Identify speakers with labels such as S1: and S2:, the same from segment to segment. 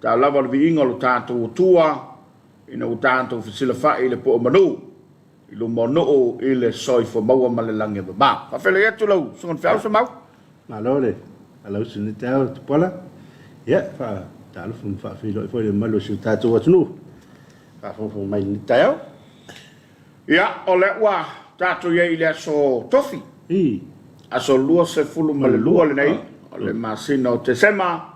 S1: Tau lava o le viiga o lo tatou Atua, ina ua tatou fesilafai i le po'o manu i luma o nuu i le soifua maua ma le lagi e mama. Faafeiloai atu lau Susuga i le Feau Semau.
S2: Malo le alausi i lenei taeao Tupuola. Ia, faatalofa ma faafeiloai foi i le mamalu o si o tatou atunuu faafogafoga mai i lenei taeao.
S1: Ia, o lea ua tatou i ai i le aso Tofi, aso 22 lenei o le masina o Tesema.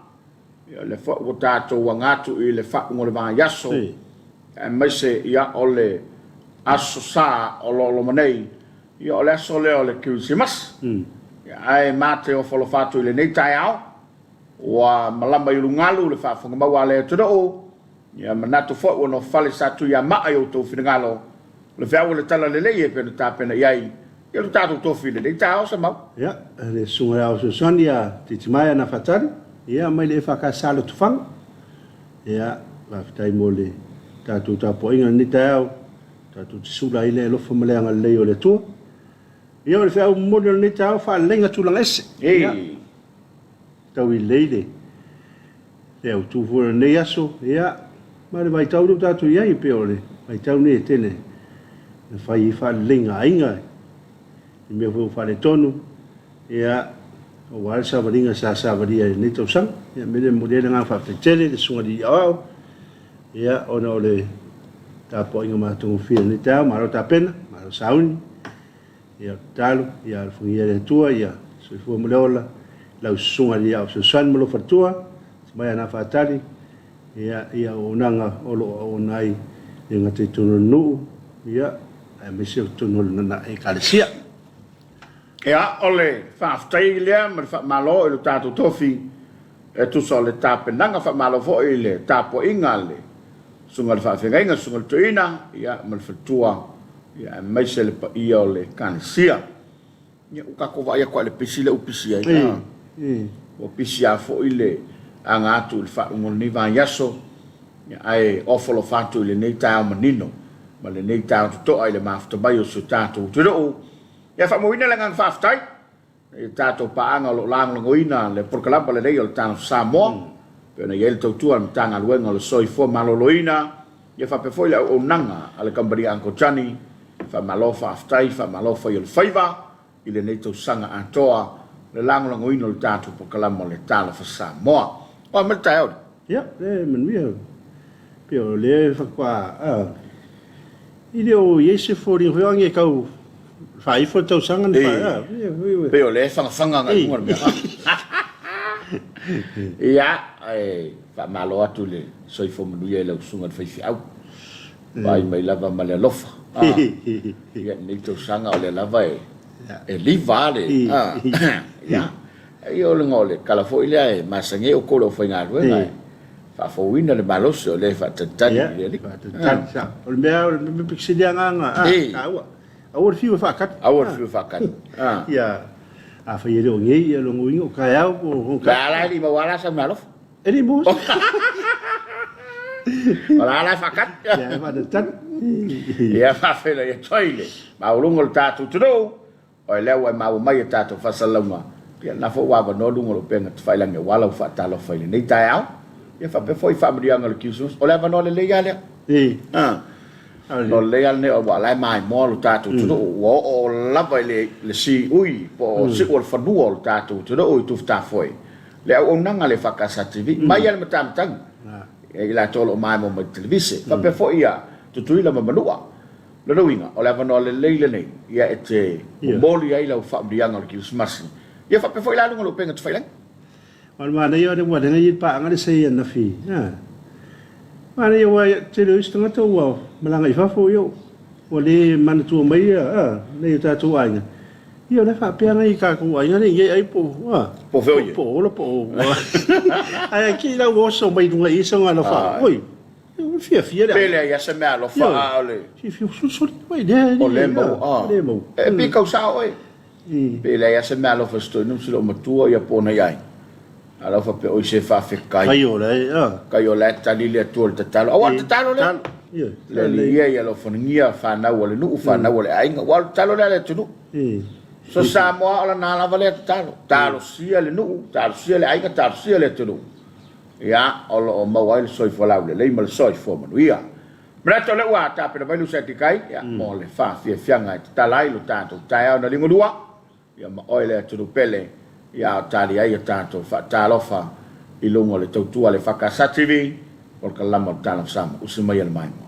S1: Ia, o lea foi ua tatou aga atu i le faaiuga o le vaiaso, aemaise ia o le Aso Sa o lo o loma nei, ia o le aso lea o le Kerisimasi. Ia, ae ma te ofo alofa atu i lenei taeao, ua malama i ulugalu le faafofoga maua a le atunuu, ia manatu foi ua nofale Satuiamaa i outou finagalo, o le feau o le Talalelei e pei ona tapena i ai Ia lo tatou tofi i lenei taeao Semau.
S2: Ia, le Susuga ia Fesoasoani ia Titimaea na Faatali, ia mai le EFKS Lotofaga. Ia, faafetai mo le tatou tapuaiga i lenei taeao, tatou te sula ai le alofa ma le agalelei o le Atua. Ia, o le feau momoli o lenei taeao, faaleleiga tulaga ese. Ia, tau lelei le le autu foi o lenei aso, ia, ma le vaitau lea ua tatou i ai, e pei o le vaitau lenei e tele na fai ai faaleleiga aiga i mea foi ua faaletonu, ia, aua le savaliga sa savalia i lenei tausaga. Ia, o le mea lea e momoli ai le agaga faafetai tele i le Susuga i le Alii Aoao, ia, ona o le tapuaiga matagofie i lenei taeao, malo tapena, malo sauni. Ia tatalo, ia alofagia e le Atua ia soifua ma le ola i lau susuga i le Ao Fesoasoani ma lou faletua, Semaia na Faatali, ia i auaunaga o lo o auauna ai le gata i totonu o le nuu, ia aemaise o totonu o lana Ekalesia.
S1: Ia, o le faafetai lea ma le faamalo i lo tatou tofi e tusa o le tapenaga, faamalo foi i le tapuaiga a le Susuga i le Faafeagaiga, Susuga i le Toeaina, ia ma le faletua, ia aemaise le paia o le Ekalesia. Ia ua tatou vaai atu lava i le pisi lea ua pisi ai. Ua pisi lava foi le aga atu i le faaiuga o lenei vaiaso, ia ae ofo alofa atu i lenei taeao manino ma lenei taeao totoa i le mafuta mai o si o tatou atunuu. Ia faamauina le agaga faafetai i tatou paaga o lo o lagolagoina le polokalama lelei o le Talofa Samoa, e pei ona i ai le tautua a le Matagaluega o le Soifua Maloloina, ia faapea foi le auaunaga a le kamupani a Uncle Johnny. Faamalo faafetai, faamalo fai o le faiva i lenei tausaga atoa le lagolagoina o le tatou polokalama o le Talofa Samoa. O a mai le taeao?
S2: Ia, e manuia. Pei o lea faatoa E le o i ai se foliga foi age e tau faaifo le tausaga na faa...
S1: Pei o lea e fagafaga agai i luga le mea. Ia, e faamalo atu le soifua manuia i lau susuga i le faifeau. Vaai mai lava ma le alofa. Ia, lenei tausaga o lea lava e liva lava le... Ia, o le tala foi lea e masani ai outou le aufaigaluega. Faafouina le malosi o lea e faatalitali i le Alii.
S2: Faatalitali, sao. O le mea, o le mea pito sili agaga, a, taua. Aua le fiu e faatali.
S1: Aua le fiu e faatali.
S2: Ia, afai e le o nei, ia lona uiga o taeao po o
S1: taeao. A la e le i maua la sau meaalofa.
S2: E le i maua.
S1: O la la e faatali.
S2: Ia, e faatalitali.
S1: Ia, faafeiloai atu ai le maualuga o le tatou atunuu. O lea ua e maua mai e tatou faasalalauga, ia lena foi ua avanoa luga o le upega tafailagi aua lau faatalofa i lenei taeao, ia faapea foi faamanuiaga o le Kerisimasi. O le avanoa lelei lava lea. Avanoa lelei lava lenei aua o la e maimoa lo tatou atunuu, ua oo lava i le siui po o siu o le fanua o lo tatou atunuu i Tufutafoe, le auaunaga a le EFKS TV, mai lava i le matamatagi i latou o lo o maimoa mai i le televise, faapea foi ia Tutuila ma Manua. Lona uiga, o le avanoa lelei lenei ia e te momoli ai lau faamanuiaga o le Kerisimasi, ia faapea foi la luga o le upega tafailagi.
S2: O le manaia o le ua leaga ia le paaga le sei anafi a manaia aua tele o isi tagata ua malaga i fafo ia ua le manatua mai ia a nai o tatou aiga ia o la e faapea nai tatou aiga nei ai po a
S1: Po fea o ia?
S2: Po ola po o ae aki la ua oso mai luga i sa alofa oi. Fiafia
S1: le. Pe leai lava se mea alofa a o le.
S2: Fiafia solisoli mai lea.
S1: O lea maua. O lea maua. E pei kau sao oe. Pe leai lava se mea alofa i si toeaina ma si loomatua ia po o nai aiga. A la ua faapea oi se faafetai.
S2: Kai o la e.
S1: Kai o la e tali le Atua i le tatalo. Aua o le tatalo lea. Le Alii ia ia alofagia fanau a le nuu, fanau a le aiga. Aua o le tatalo lea a le atunuu. So Samoa o lana lava lea tatalo. Talosia le nuu, talosia le aiga, talosia le atunuu. Ia, o lo o maua ai le soifua laulelei ma le soifua manuia. Manatu o lea ua tapena mai Lusa Tikai, ia, mo le faafiafiaga e tatala ai lo tatou taeao na ligolua, ia, ma oe le atunuu pele, ia, a o tali ai a tatou faatalofa i luga o le tautua a le EFKS TV, polokalama o le Tala o Samoa. Usi maia le maimoa.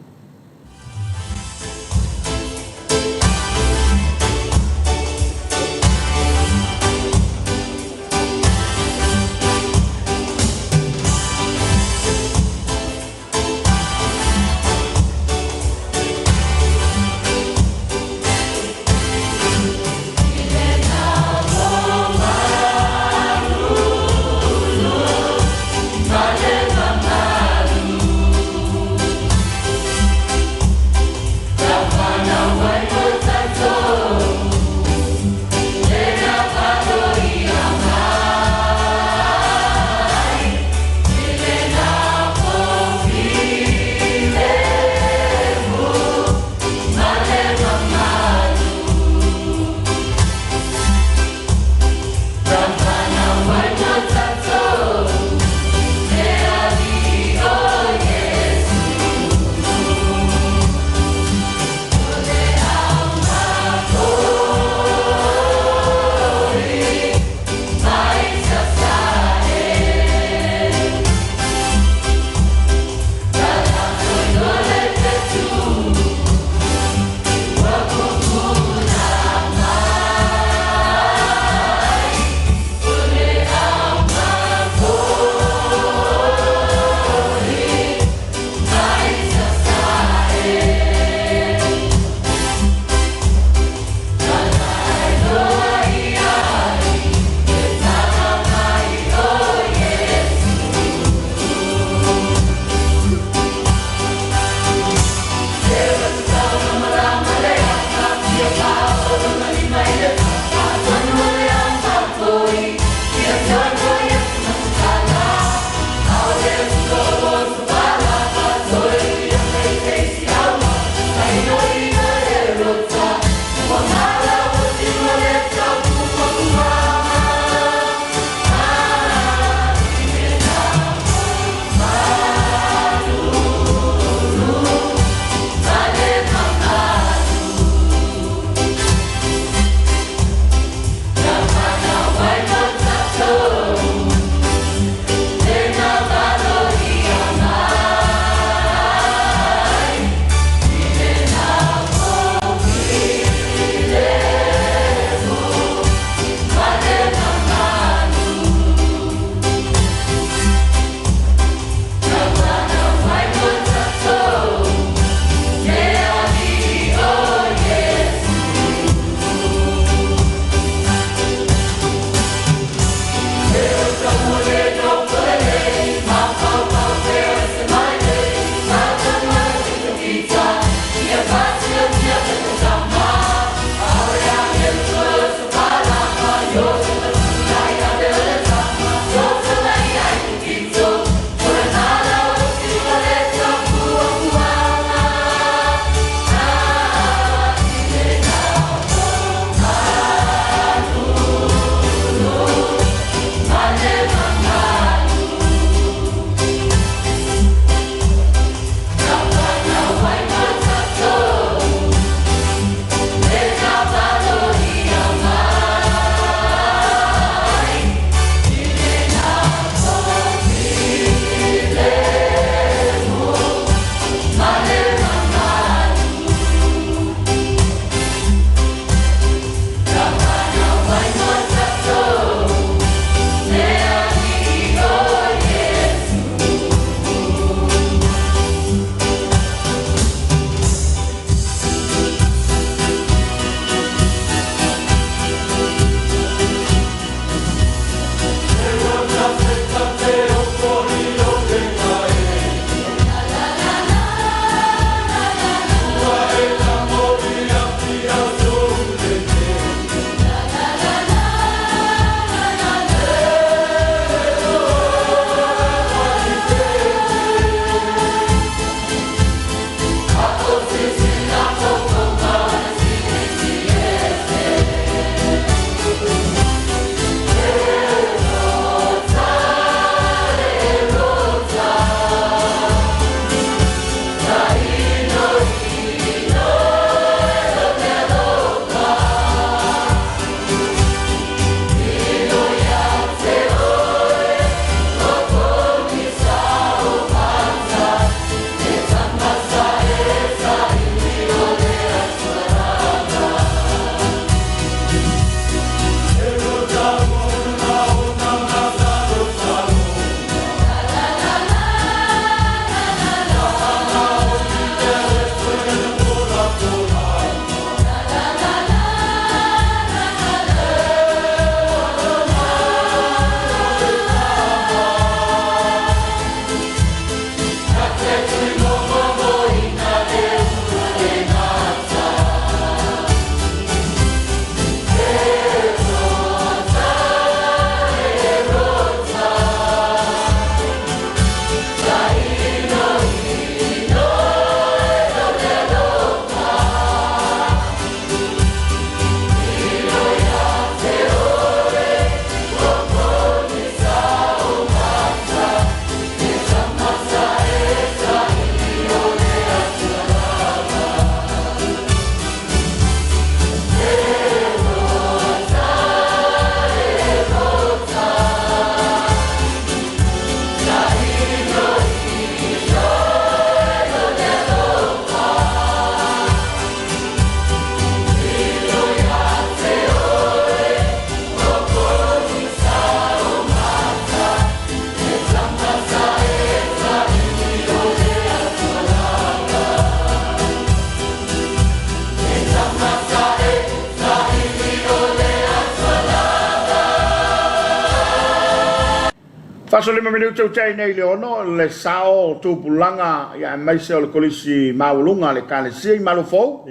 S1: 45 minute ua tea nei i le 6, le sao o tupulaga aemaise o le Kolisi Maualuga a le Ekalesia i Malofou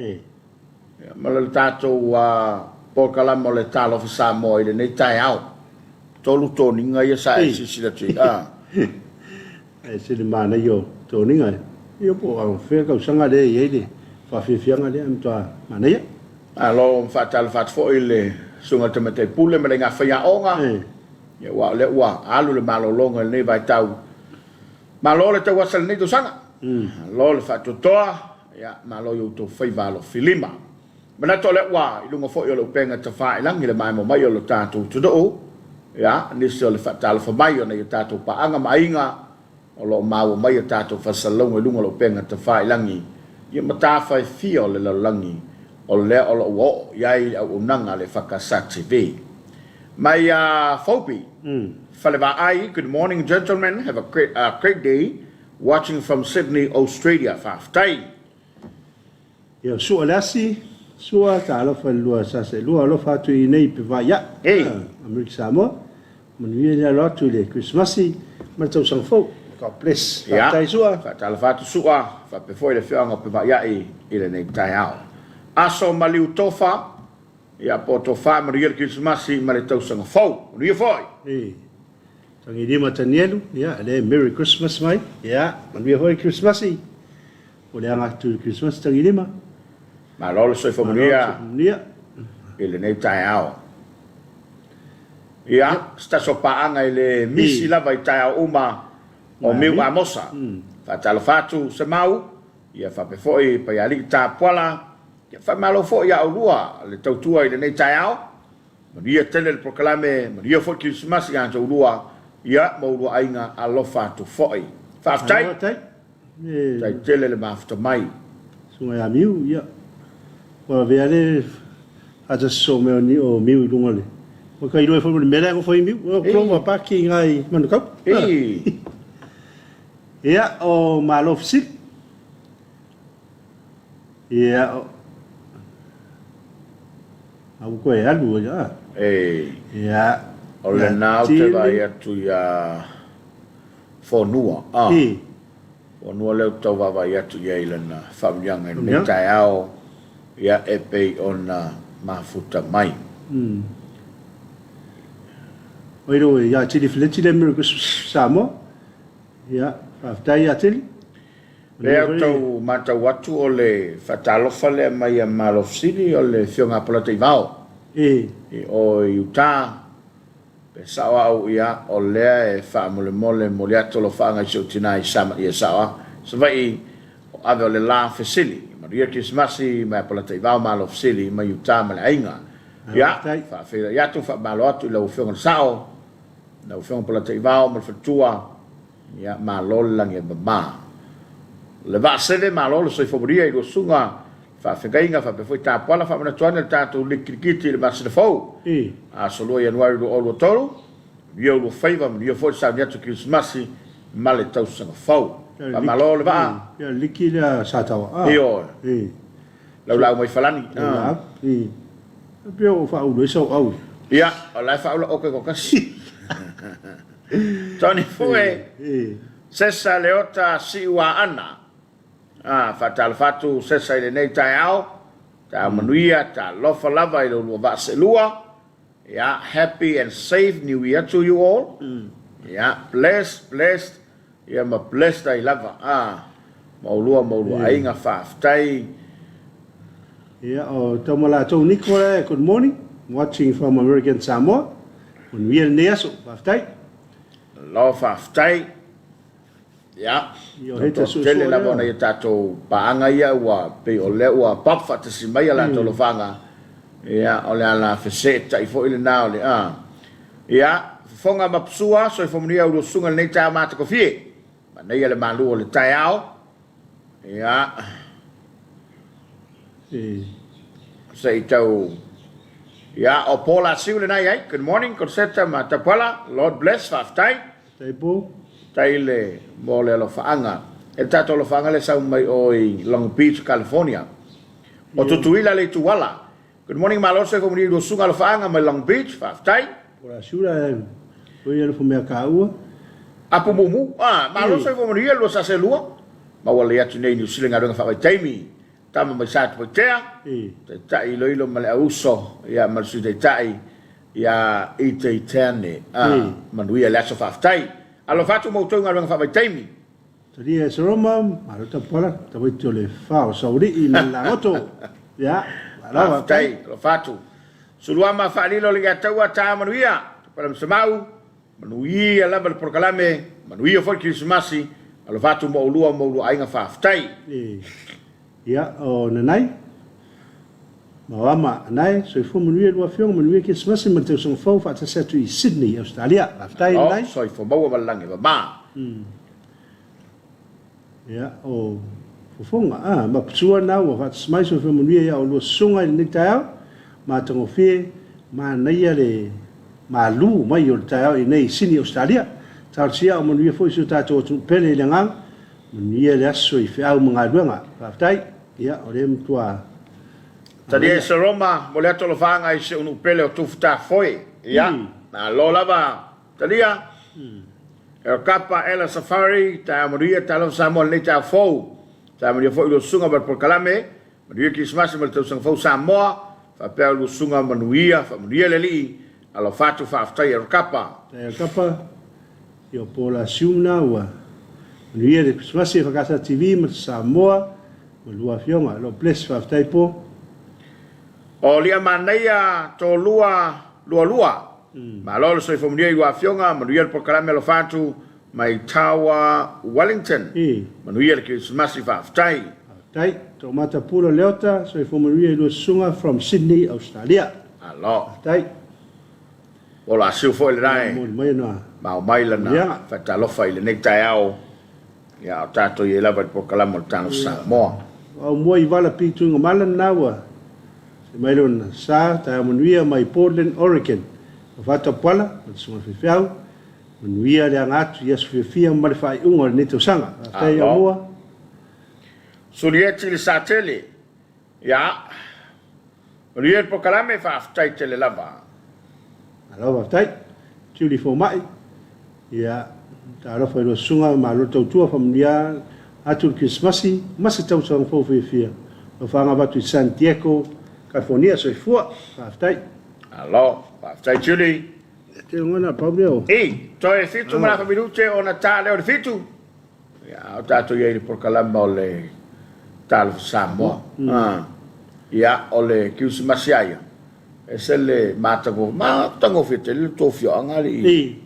S1: ma le tatou polokalame o le Talofa Samoa i lenei taeao. Tolu toniga ia sa e silasila atu i ai.
S2: E ese le manaia o toniga e. Ia po o fea tausaga lea e i ai le faafiafiaga lea, e matua manaia.
S1: Malo, ma faatalofa atu foi i le Susuga i le Tamaitai Pule ma le Aiga Faiaoga. Ia aua o lea ua alu le malologa i lenei vaitau. Malo le tauasa i lenei tausaga. Malo le faatoatoa, ia malo i outou faiva alofilima. Manatu o lea ua i luga foi o le upega tafailagi le maemo mai o lo tatou atunuu, ia, nisi o le faatalofa mai o nai o tatou paaga ma aiga o lo o maua mai a tatou faasalalauga i luga o le upega tafailagi, ia matafa e fia o le lalolagi o lea o lo o ua oo i ai le auaunaga a le EFKS TV. Mai a Phoebe, Falevaai, Good morning gentlemen, have a great, a great day watching from Sydney, Australia. Faafetai.
S2: Ia sua le asi, sua talofa i le lua sasa e lua alofa atu i nei pe vai ia.
S1: Ei.
S2: Amerika Samoa. Manuia le alo atu i le Kerisimasi ma le tausaga fou. God bless.
S1: Ia,
S2: Faafetai Sua.
S1: faatalofa atu Sua, faapea foi le afioaga o Pevaiai i lenei taeao. Aso maliu tofa, ia po o tofa manuia le Kerisimasi ma le tausaga fou. Manuia foi.
S2: Ei. Tagilima Tanielu, ia, le Merry Christmas mai. Ia, manuia foi le Kerisimasi. O le aga atu i le Kerisimasi Tagilima.
S1: Malo le soifua manuia i lenei taeao. Ia, se tasi o paaga i le misi lava i taeao uma o Miu Amosa. Faatalofa atu Semau, ia faapea foi Paialii Tapuala, ia faamalo foi ia oulua le tautua i lenei taeao. Manuia tele le polokalame, manuia foi le Kerisimasi ia te oulua, ia ma oulua aiga, alofa atu foi. Faafetai. Faafetai tele le mafuta mai.
S2: Susuga ia Miu, ia, ua avea le faatasi soo mai o Miu i luga o le, ua ka iloa ai foi ma le mea la e nofo ai Miu, o Clover Park i ina i Manukau. Ia, o Malo Fesili. Ia, o, a ua toe alu, ia. Ia.
S1: O lena ou te vaai atu ia Fonua, a. Fonua lea ou te tau vaavaai atu i ai i lana faamanuiaga i lenei taeao, ia, e pei ona mafuta mai.
S2: Oi le ia Tili Feleti le Merry Christmas Samoa. Ia, faafetai ia Tili.
S1: Lea ou tau matau atu o le faatalofa lea mai a Malofesili o le Afioga a Polataivao i o i Utah. Pe sao au ia, o lea e faamolemole momoli atu alofaaga i si ou tina i Samaia sao a Savaii o ave o le la fesili. Manuia Kerisimasi mai a Polataivao Malofesili mai Utah ma le aiga. Ia, faafeiloai atu faamalo atu i lau Afioga i le Sao, lau Afioga Polataivao ma le faletua. Ia, malo le lagi e mama. Le vaa seve, malo le soifua manuia i lua susuga faafegaiga faapea foi tapuala faamanatu ane le tatou liki kilikiti i le masina fou, aso 2 Ianuari 2023. Manuia ulua faiva, manuia foi le sauni atu Kerisimasi ma le tausaga fou. Faamalo le vaa.
S2: Ia, le liki lea Sataoa.
S1: Ioe. Laulaau mai Falani.
S2: Laulaau. E pei ua faaulu ai sau au.
S1: Ia, o la e faaula oke koa tasi. Tony Fue, Sesa Leota Siuaana. Ah, faatalofa atu Sesa i lenei taeao. Taeao manuia, talofa lava i lo lua vaa seelua. Yeah, happy and safe new year to you all. Yeah, blessed, blessed. Ia ma blessed ai lava. Ah, ma ulua ma ulua aiga faafetai.
S2: Ia, o tau ma latou Nicola, good morning. Watching from American Samoa. Manuia lenei aso, faafetai.
S1: Lo faafetai. Ia,
S2: Ia, he te
S1: tele lava ona ia tatou paaga ia ua pei o lea ua pap faatasi mai a latou alofaga. Ia, o le ala feseetai foi lena o le a. Ia, fofoga ma pusua, soifua manuia ulua susuga i lenei taeao matagofie. Manaia le malu o le taeao. Ia, se i tau. Ia, o Paul Asiu lena i ai. Good morning, Corsetta ma Tapuala. Lord bless, faafetai.
S2: Tai po.
S1: Tai le mo le alofaaga. E le tatou alofaaga le sau mai o i Long Beach, California. O Tutuila le Ituala. Good morning, malo soifua manuia i lua susuga alofaaga mai Long Beach, faafetai.
S2: Po la siula o ia lofo mea kaua.
S1: Apu mumu, a, malo soifua manuia lua sase lua, ma ua lei atu nei i Niu Sila i galuega faavaitaimi, tama mai Satupaitea, Taitai Iloilo ma le Auuso, ia ma le Sui Taitai ia Itei Teane, a, manuia le aso faafetai. Alofa atu ma outou i galuega faavaitaimi.
S2: Talia e Saroma, malo tapuala, tamaiti o le fa o Saulii ma le Lagoto. Ia, malo
S1: faafetai. Faafetai, alofa atu. Suluama faalilo le Iataua, ta manuia, Tupala ma Semau, Manuia lava le polokalame, manuia foi le Kerisimasi, alofa atu mo oulua ma oulua aiga faafetai.
S2: Ia o Nanai ma Oama Anae, soifua manuia lua afioga, manuia Kerisimasi ma le tausaga fou faatasi atu i Sydney, Australia. Faafetai
S1: Malo,
S2: Nanai.
S1: soifua maua ma le lagi e mama.
S2: Ia o Fofoga a ma Putua na ua faatasi mai soifua manuia ia oulua susuga i lenei taeao, matagofie, manaia le malu mai o le taeao i inei i Sini Ausetalia. Talosia a o manuia foi si o tatou atunuu pele i le agaga. Manuia le aso i feau ma galuega. Faafetai. Ia, o lea matua
S1: Talia
S2: manaia.
S1: e Roma mo le atu alofaaga i si ou nuu pele o Tufutafoe. Ia, malo lava Talia. E kapa ela Safari, taeao manuia, talofa Samoa i lenei taeao fou. Taeao manuia foi i lua susuga ma le polokalame. Manuia Kerisimasi ma le tausaga fou Samoa. Faapea lua susuga manuia, faamanuia le Alii. Alofa atu, faafetai e Kapa.
S2: Faafetai e Kapa. Ia o Paul Asiu na ua manuia le Kerisimasi e Fakasa TV ma Samoa ma lua afioga. Lord bless. Faafetai Paul.
S1: O lia manaia tolua lua lua. Malo le soifua manuia i lua afioga, manuia le polokalame alofa atu mai Tower Wellington. Manuia le Kerisimasi faafetai.
S2: Faafetai. Toomata Pula Leota, soifua manuia i lua susuga from Sydney, Australia.
S1: Malo.
S2: Faafetai.
S1: Ola asiu foi lena e
S2: Momoli mai ona
S1: mao mai lana
S2: maliaga.
S1: faatalofa i lenei taeao, ia o tatou i ai lava i le polokalame o le Talofa Samoa.
S2: O Aumua i Vala P. Tuigamala lena ua se mai lona sa, taeao manuia mai Portland, Oregon. O Fatapuala ma le Susuga Faifeau, manuia le aga atu i aso fiafia ma le faaiuga o lenei tausaga. Faafetai
S1: Malo.
S2: Aumua.
S1: Sulieti Lesatele, Ia, manuia le polokalame, faafetai tele lava.
S2: Malo faafetai. Julie Fomai, ia, talofa i lua susuga, malo le tautua, faamanuia atu le Kerisimasi ma se tausaga fou fiafia. Alofaga avatu i San Diego, California. Soifua. Faafetai.
S1: Malo, faafetai Julie.
S2: Ia, te lagona pau lea o.
S1: I, toe fitu ma le afa minute ona ta lea o le fitu. Ia, a o tatou i ai i le polokalama o le Talofa Samoa. Ia, o le Kerisimasi lava ia, e ese le matagofie tele le tou afioaga alii.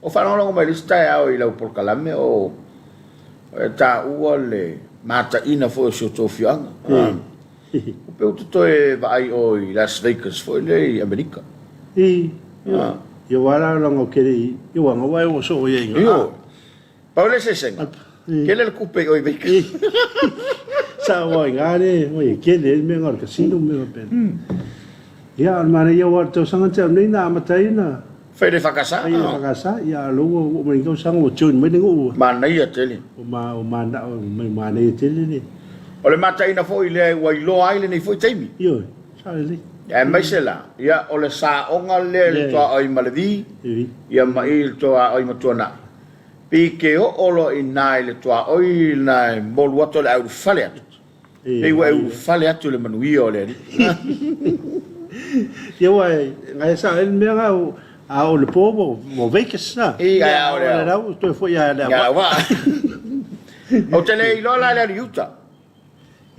S1: O faalogologo mai i le isi taeao i lau polokalame o e taua le mataina foi o si o tou afioaga. O pe ou te toe vaai o i Las Vegas foi lea i Amerika.
S2: Ia, ua ala la ngau kele i, ia ua ngau ai ua so ia inga.
S1: Io. Pau le eseesega, kele le kupe i o i Vegas.
S2: Sa ua inga le, ua ia kele le mea ngau le casino mea wapena. Ia, o le manaia ua le tausaga te au nei na amata ai na.
S1: Fai le whakasa.
S2: Fai le whakasa, ia lo ua ua mai tausaga ua join mai le nguu.
S1: Manaia tele.
S2: O ma o mana o mai manaia tele le.
S1: O le mataina foi lea ua iloa ai lenei foi taimi.
S2: Ioe, sa lelei.
S1: Aemaise la, ia o le saoga lea i le tuaoi ma le vi, ia ma i le tuaoi ma Tuanai. Pei ke oo loa i ina i le tuaoi lena e molu atu o le a ulufale atu. Pei ua e ulufale atu i le manuia o le Alii.
S2: Ia ua e ngai sa ai le mea nga a o le po ua Vegas na.
S1: I ai a o le
S2: ao. Toe foi a le
S1: awa. Ou te le iloa la le alu i uta.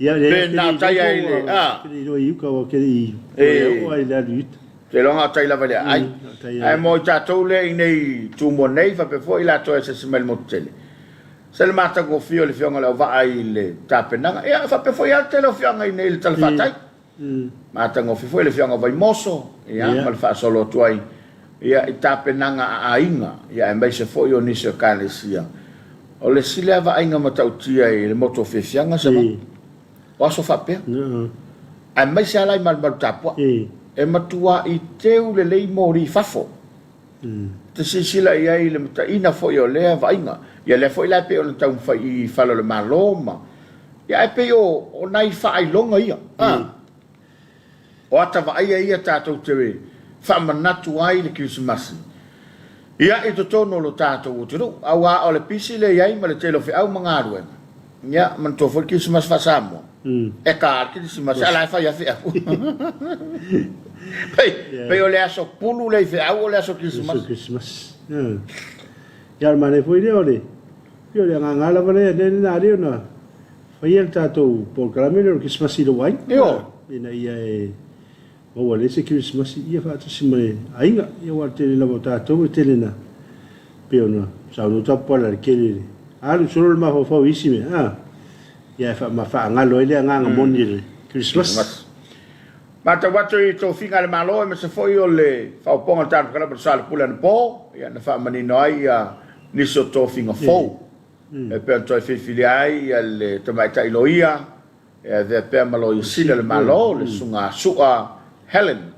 S2: Ia,
S1: Pe na tai ai le, a.
S2: Ke le iloa i uka o ke le i o ai le alu i uta.
S1: Te iloa tai lava le aai. Ae mo i tatou lea i nei Tumua nei, faapea foi i latou e asiasi mai i le motu tele. Se le matagofie o le Afioga i le Auvaa i le tapenaga. Ia, faapea foi lava le tele o afioaga i nei i le talafatai. Matagofie foi le Afioga o Vaimoso, ia, ma le faasolo atu ai, ia, i tapenaga a aiga, ia, aemaise foi o nisi o Ekalesia. O le isi lea vaaiga matautia i le motu o Fiafiaga, Sema, o aso faapea, aemaise lava la i Malumalu Tapuai, e matuai teu lelei moli i fafo. Te silasila i ai i le mataina foi o lea vaaiga. Ia lea foi la e pei ona taumafai i fale o le Malo ma... Ia ae pei o, o nai faailoga ia. A? O ata vaaia ia tatou te faamanatu ai le Kerisimasi. Ia, i totonu o lo tatou atunuu, aua o le pisi lea e i ai ma le tele o feau ma galuega. Ia, manatua foi le Kerisimasi faa-Samoa, e ta lava le Kerisimasi, a o la e fai lava feau. Pei, pei o le aso pulu lea i feau o le aso Kerisimasi.
S2: Aso Kerisimasi. Ia, o le manaia foi lea o le, pei o le agaga lava lea, lea na ala ai ona faia le tatou polokalame lea o le Kerisimasi i lou aiga.
S1: Ioe.
S2: Ina ia e maua lelei se Kerisimasi ia faatasi ma le aiga. Ia aua o le tele lava o tatou e tele na pei ona saunoa Tapuala i le tele i le alu solo le mafaufau i isi mea a ia e faagalo ai le agaga moni o le Kerisimasi.
S1: Matau atu i tofiga a le Malo aemaise foi o le faaopoopoga o le tatou Kalaba o le Soalepule anapo, ia na faamanino ai ia nisi o tofiga fou e pei ona toe filifilia ai ia le tamaitai loia e avea pea ma Loia Sili a le Malo, le Susuga Su'a Helen,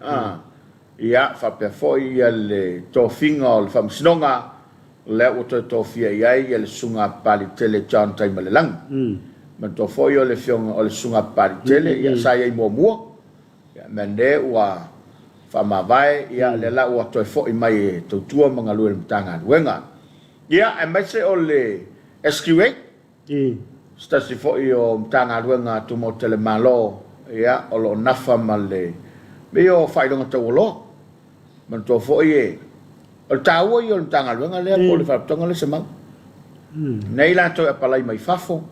S1: ia, faapea foi le tofiga o le Faamasinoga, lea ua toe tofia i ai le Susuga Papaliitele John Taimalelagi. Manatua foi o le Afioga o le Susuga Papaliitele, ia, sa i ai muamua, ia, meaane ua faamavae, ia, lea la ua toe foi mai e tautua ma galue i le Matagaluega. Ia, aemaise o le SQA, Se tasi foi o Matagaluega Tumaoti a le Malo o lo o nafa ma le mea ia o faailoga taualoa. Manatua foi e, o le taua ia o le Matagaluega lea po o le Faalapotopotoga lea Semau. Nei latou e apalai mai fafo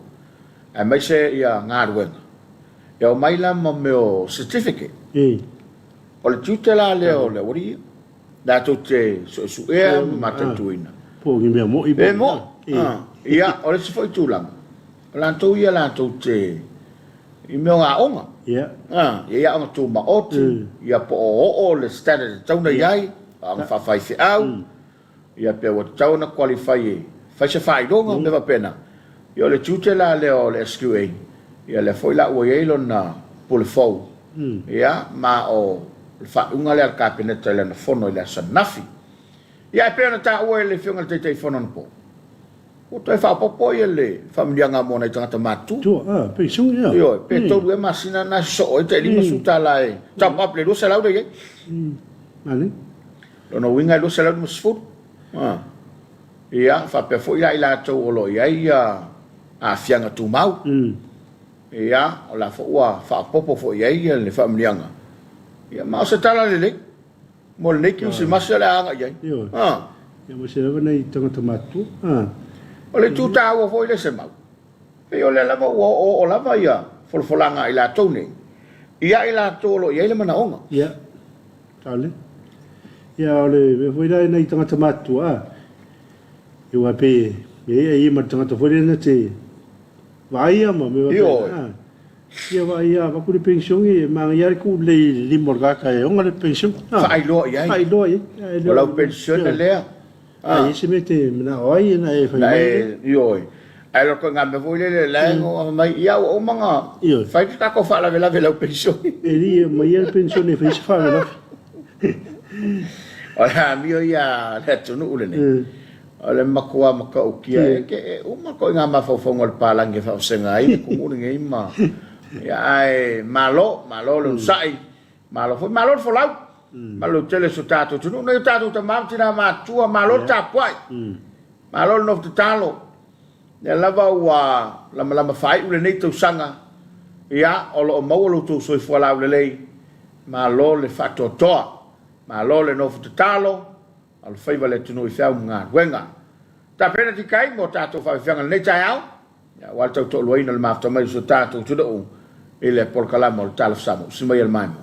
S1: aemaise ia galuega, e omai la ma mea o certificate. O le tiute la lea o le aualii ia. Latou te suesuea ma mataituina.
S2: Po o ni mea moni.
S1: E moni. Ia, o le isi foi tulaga, o latou ia latou te i mea o aoga.
S2: Ia.
S1: E i ai aoga tumaoti, ia po o oo le standard e tatau ona i ai, aoga faafaifeau, ia pe ua tatau ona qualify e fai se faailoga, mea faapena. Ia o le tiute la lea o le SQA, ia lea foi la ua i ai lona pule fou, ia ma o le faaiuga lea a le Kapeneta i lana fono i le aso ananafi. Ia ae pei ona taua e le Afioga i le Taitaifono anapo, ua toe faaopoopo ia le faamanuiaga mo nai tagata matutua.
S2: Tua, penisione, ia.
S1: Ioe, pe 3 ea masina na sosoo ai tai $50 e top up le 200 lea i ai.
S2: Manaia.
S1: Lona uiga e 250. Ia, faapea foi la i latou o lo o i ai aafiaga tumau. Ia, o la foi ua faaopoopo foi i ai le faamanuiaga. Ia, ma o se tala lelei mo lenei Kerisimasi o le a agai i ai.
S2: Ioe. Ia, aemaise lava nai tagata matutua.
S1: O le itu taua foi lea Semau, pei o lea lava ua oooo lava ia folafolaga a i latou nei ia i latou o lo o i ai le manaoga.
S2: Ia, tale. Ia, o le mea foi la i nai tagata matutua, aua pei e i ai ma le tagata foi lea na te Vaaia ma mea faapena. Ia vaaia avatu le penisione e manaia lava le tuu lelei i le lima o le tagata e ona le penisione.
S1: Faailoa i ai.
S2: Faailoa i ai.
S1: O lau penisione lea.
S2: A i ai se mea e te manao ai ona e fai mai lea.
S1: Ioe. Ae le o ituaiga mea foi lele la e fai mai, ia ua uma ona fai le tatou faalavelave i lau penisione.
S2: E le i aumaia le penisione e fai ai se faalavelave.
S1: O le amio ia a le atunuu lenei. O le matua matautia e ke e uma ituaiga mafaufauga o le palagi e faavasega ai le atunuu lenei ma ia ae malo, malo le onosai, malo foi, malo le folau, malo tele so tatou atunuu, nai o tatou tama ma tina matutua, malo le tapuai, malo le nofo tatalo, lea lava ua lamalama faaiu lenei tausaga, ia o lo o maua lo outou soifua laulelei, malo le faatoatoa, malo le nofo tatalo, Alofaiva le atunuu i feau ma galuega. Tapena tikai mo tatou faafiafiaga i lenei taeao, aua le tautoaluaina o le mafuta mai o si o tatou atunuu i le polokalama o le Talofa Samoa. Usi mai e le maimoa.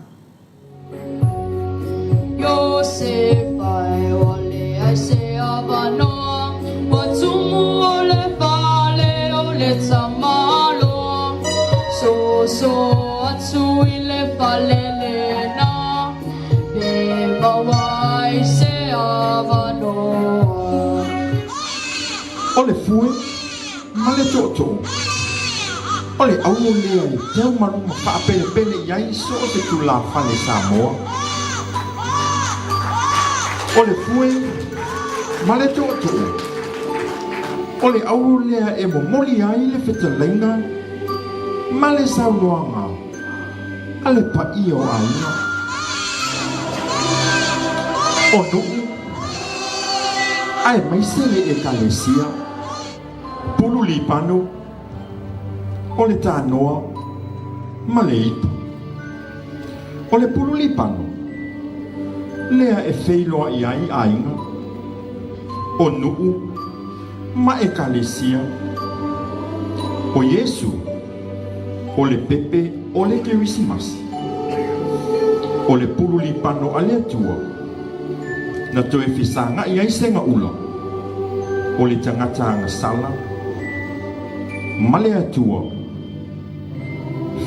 S3: O le fue ma le tootoo, o le auo lea e teumalu ma faapelepele i ai so o se tulafale Samoa. O le fue ma le tootoo, o le auo lea e momoli ai le fetalaiga ma le saunoaga a le paia o aiga, o nuu, Aemaise le Ekalesia, pulu lipano, o le tanoa ma le ipu. O le pulu lipano, lea e feiloai ai aiga, o nuu ma Ekalesia. O Iesu, o le pepe o le Kerisimasi. O le pulu lipano a le Atua, na toe fesagai ai segaula o le tagata agasala ma le Atua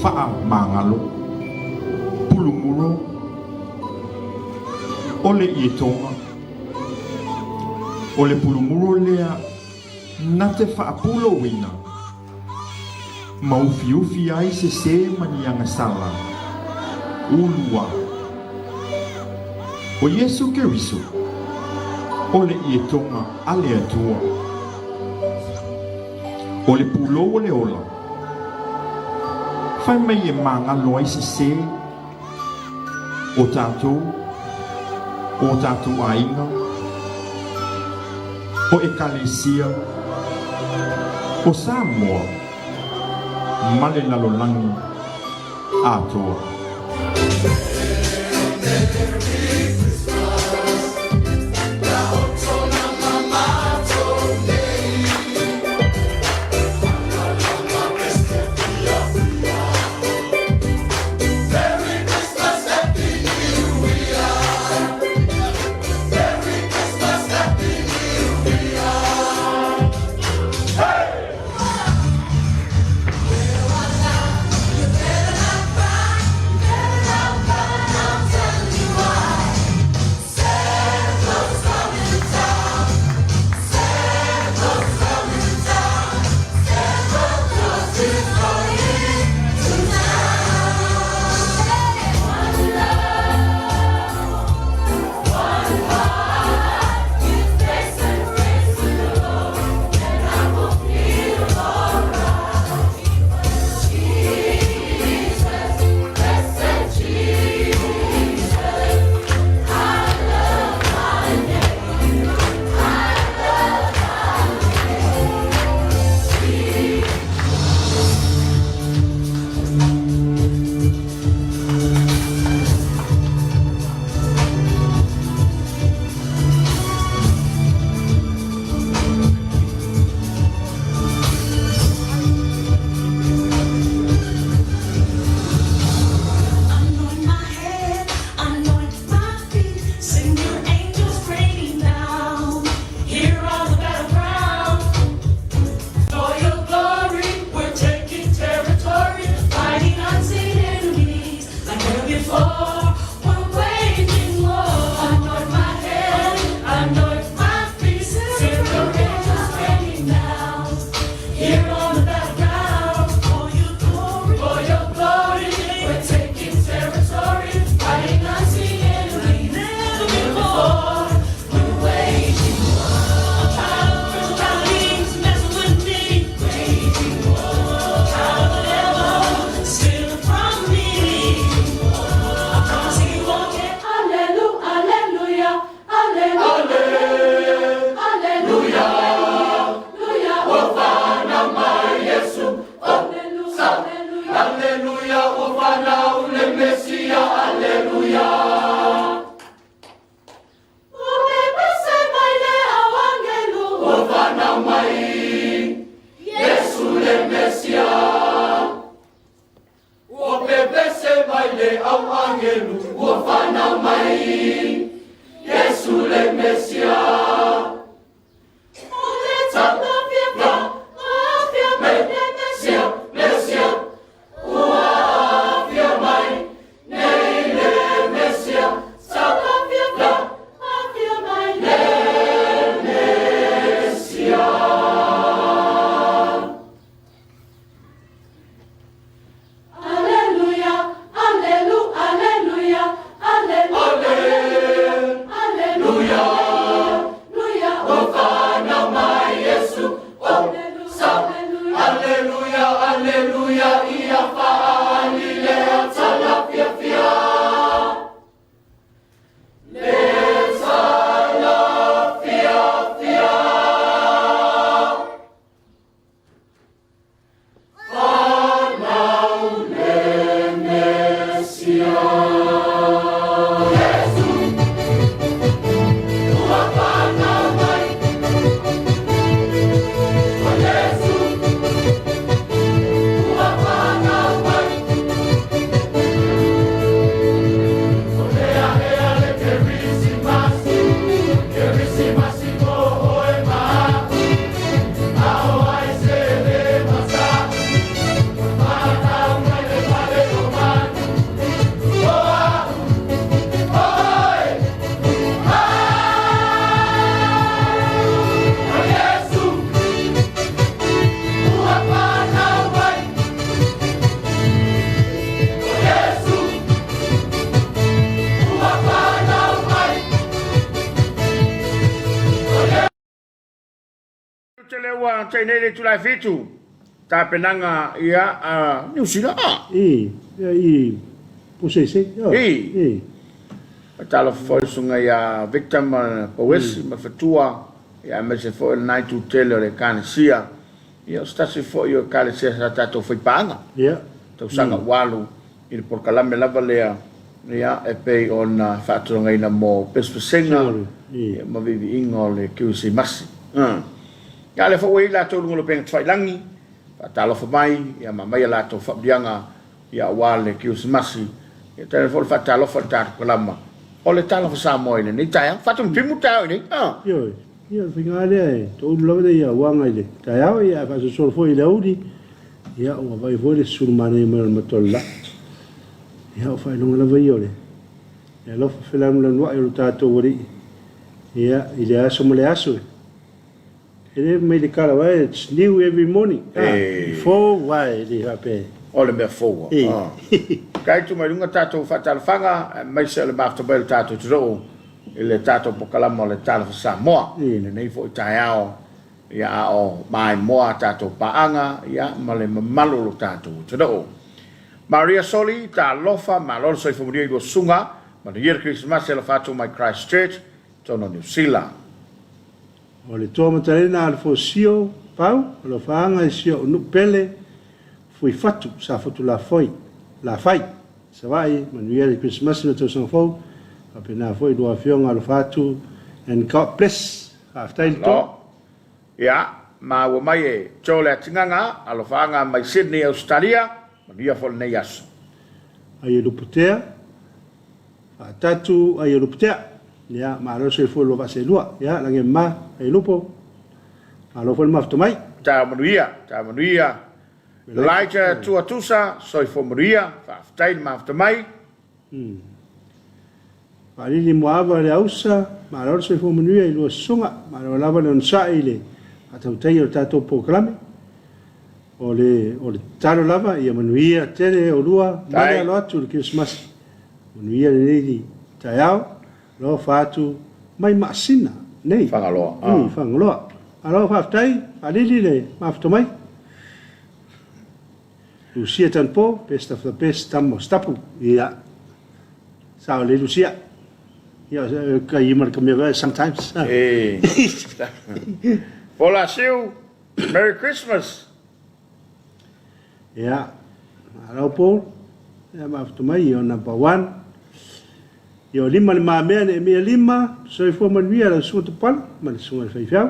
S3: faamagalo, pulumuro o le ietoga. O le pulumuro lea na te faapulouina ma ufiufi ai sesē ma ni agasala ulua. O Iesu Keriso, o le ietoga a le Atua. O le pulou o le ola, fai mai e magalo ai sesē o tatou, o tatou aiga, o Ekalesia, o Samoa ma le lalolagi atoa.
S1: na tea nei le itula e 7, tapenaga ia a Niu Sila a.
S2: I, ia i Puseisei, ioe.
S1: I.
S2: I.
S1: Faatalofa foi i le susuga ia Victor ma Pauesi ma Fatua, ia aemaise foi o lena itu tele o le Ekalesia. Ia o se tasi foi o Ekalesia sa tatou faipaaga.
S2: Ia.
S1: Tausaga ua alu i le polokalame lava lea, ia, e pei ona faatulagaina mo pesepesega ia, ma viiviiga o le Kerisimasi. Ia, a o lea foi ua i ai latou i luga o le upega tafailagi, faatalofa mai, ia, ma aumai a latou faamanuiaga, ia, aua le Kerisimasi. Ia, tainane foi le faatalofa i le tatou kalama o le Talofa Samoa i lenei taeao. Faatumutimu le taeao i nei.
S2: Ioe, ia o le faiga lava lea e toulu lava lea auaga i le taeao, ia ae faasolosolo foi i le aoauli. Ia, ua vaai foi le susunu manaia mai o le matua o le la. Ia, o faailoga lava ia o le alofa felanulanuai o lo tatou Alii, ia, i le aso ma le aso. E le mai le tala, aua it's new every morning. Ah, e fou, aua e le faapea.
S1: O le mea fou.
S2: E.
S1: Ah. Kai tu mai lunga tatou faatalofaga, aemaise o le mafuta mai o le tatou atunuu i le tatou polokalama o le Talofa Samoa. I lenei foi taeao. Ia, a o maimoa a tatou paaga, ia, ma le mamalu o lo tatou atunuu. Maria Soli, talofa, malo le soifua manuia i lua susuga, manuia le Kerisimasi, alofa atu mai Christchurch, totonu o Niu Sila.
S2: O le Toa Matalena Alefosio Pau, alofaaga i si o'u nuu pele, Fuifatu, Safotu Lafoi, Lafai, Savaii, manuia le Kerisimasi ma le tausaga fou, faapena foi lua afioga alofa atu and God bless. Faafetai le toa.
S1: Malo. Ia, maua mai e Joe Leatigaga, alofaaga mai Sydney, Ausetalia, manuia foi lenei aso.
S2: Ai e Luputea, faatatu ai e Luputea. Ia, malo le soifua i lua vaaselua. Ia, lagi e mama, ai Lupo. Malo foi le mafuta mai.
S1: Taeao manuia, taeao manuia. Elijah Tuatusa, soifua manuia, faafetai le mafuta mai.
S2: Faalili Muaava le Ausa, malo le soifua manuia i lua susuga, malo lava le onosai i le faatautaia o le tatou polokalame. O le, o le tatalo lava ia manuia tele oulua ma le alo atu i le Kerisimasi. Manuia lenei taeao, alofa atu mai Maasina nei.
S1: Fagaloa.
S2: I Fagaloa. Malo faafetai, Faalili le mafuta mai. Lucia Tanpo, best of the best, tama o Stapu. Ia, sao lelei Lucia. Ia, ka i ma le ka mea sometimes.
S1: Eh. Paula Siu, Merry Christmas.
S2: Ia, malo Paul. Ia, mafuta mai, ia number one. Ia, o lima le mamea ne mea lima, soifua manuia lau susuga Tupala ma le susuga i le faifeau.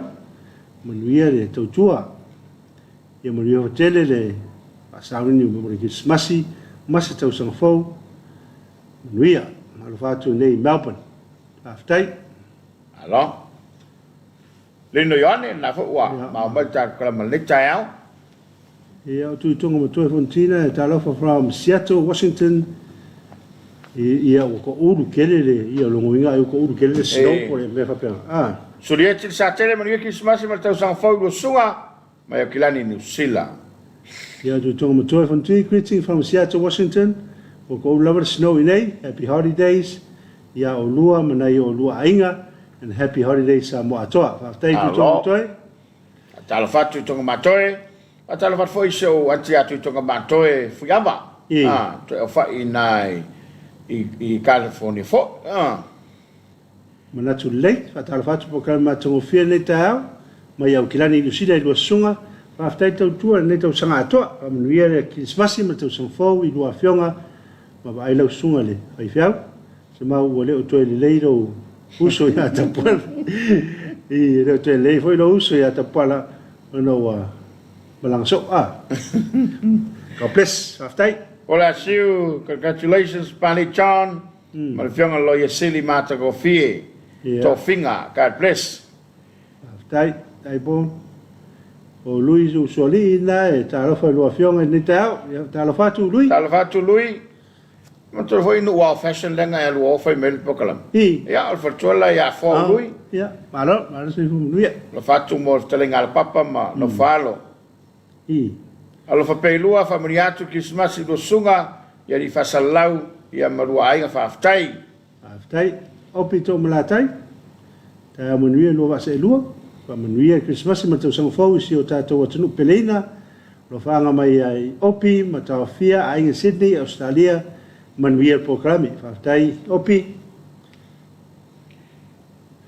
S2: Manuia le tautua. Ia manuia tele le faasauni o le Kerisimasi ma se tausaga fou. Manuia. Alofa atu nei i Melbourne. Faafetai.
S1: Malo. Lino Ioane, lena foi ua maua mai le tatou kalama i lenei taeao.
S2: Ia, o Tuitoga Matoe Fontina, e talofa from Seattle, Washington. Ia, ua toulu tele le, ia, o lona uiga ai ua toulu tele le snow po o le mea faapena. Ah.
S1: Sulieti le Satele, manuia Kerisimasi ma le tausaga fou i lua susuga. Mai Aukilani, Niu Sila.
S2: Ia outou tonga matoe Fonti, greeting from Seattle, Washington. Ua koulu lava le snow i nei. Happy holidays ia olua ma nai o olua aiga and happy holidays Samoa atoa. Faafetai i tou tonga matoe.
S1: Faatalofa atu i tonga matoe. Faatalofa atu foi i si ou aunty ia Tuitoga Matoe Fuiava. Toe aufai i ina i California foi.
S2: Manatu lelei, faatalofa atu polokalame matagofie lenei taeao, mai Aukilani i Niu Sila i lua susuga, faafetai tautua i lenei tausaga atoa, faamanuia le Kirisimasi ma le tausaga fou i lua afioga ma vaai lau susuga i le faifeau, semau ua le o toe lelei lou uso ia Tapuala, e le o toe lelei foi lou uso ia Tapuala ona ua malaga soo a. God bless, faafetai.
S1: Hola Siu, congratulations Barney John. Ma le Afioga i le Loia Sili matagofie tofiga. God bless.
S2: Faafetai, faafetai Paul. O Lui Usoalii lena e talofa i lua afioga i lenei taeao. Ia, talofa atu Lui.
S1: Talofa atu Lui. Manatua foi nuu ao fashion lea e alu o fai mai le polokalame. Ia, o le faletua la ia Afoa o Lui.
S2: Ia, malo, malo soifua manuia.
S1: Alofa atu mo le fetalaiga a le Papa ma Nofo Alo. Alofa pea i lua, faamanuia atu Kerisimasi i lua susuga i alii faasalalau ia ma lua aiga faafetai.
S2: Faafetai. Opi Toomalatai, taeao manuia i lua vaa seelua. Faamanuia le Kerisimasi ma le Tausaga Fou i si o tatou atunuu peleina, alofaaga mai ai Opi ma Taofia, aiga Sydney, Ausetalia, manuia le polokalame. Faafetai Opi.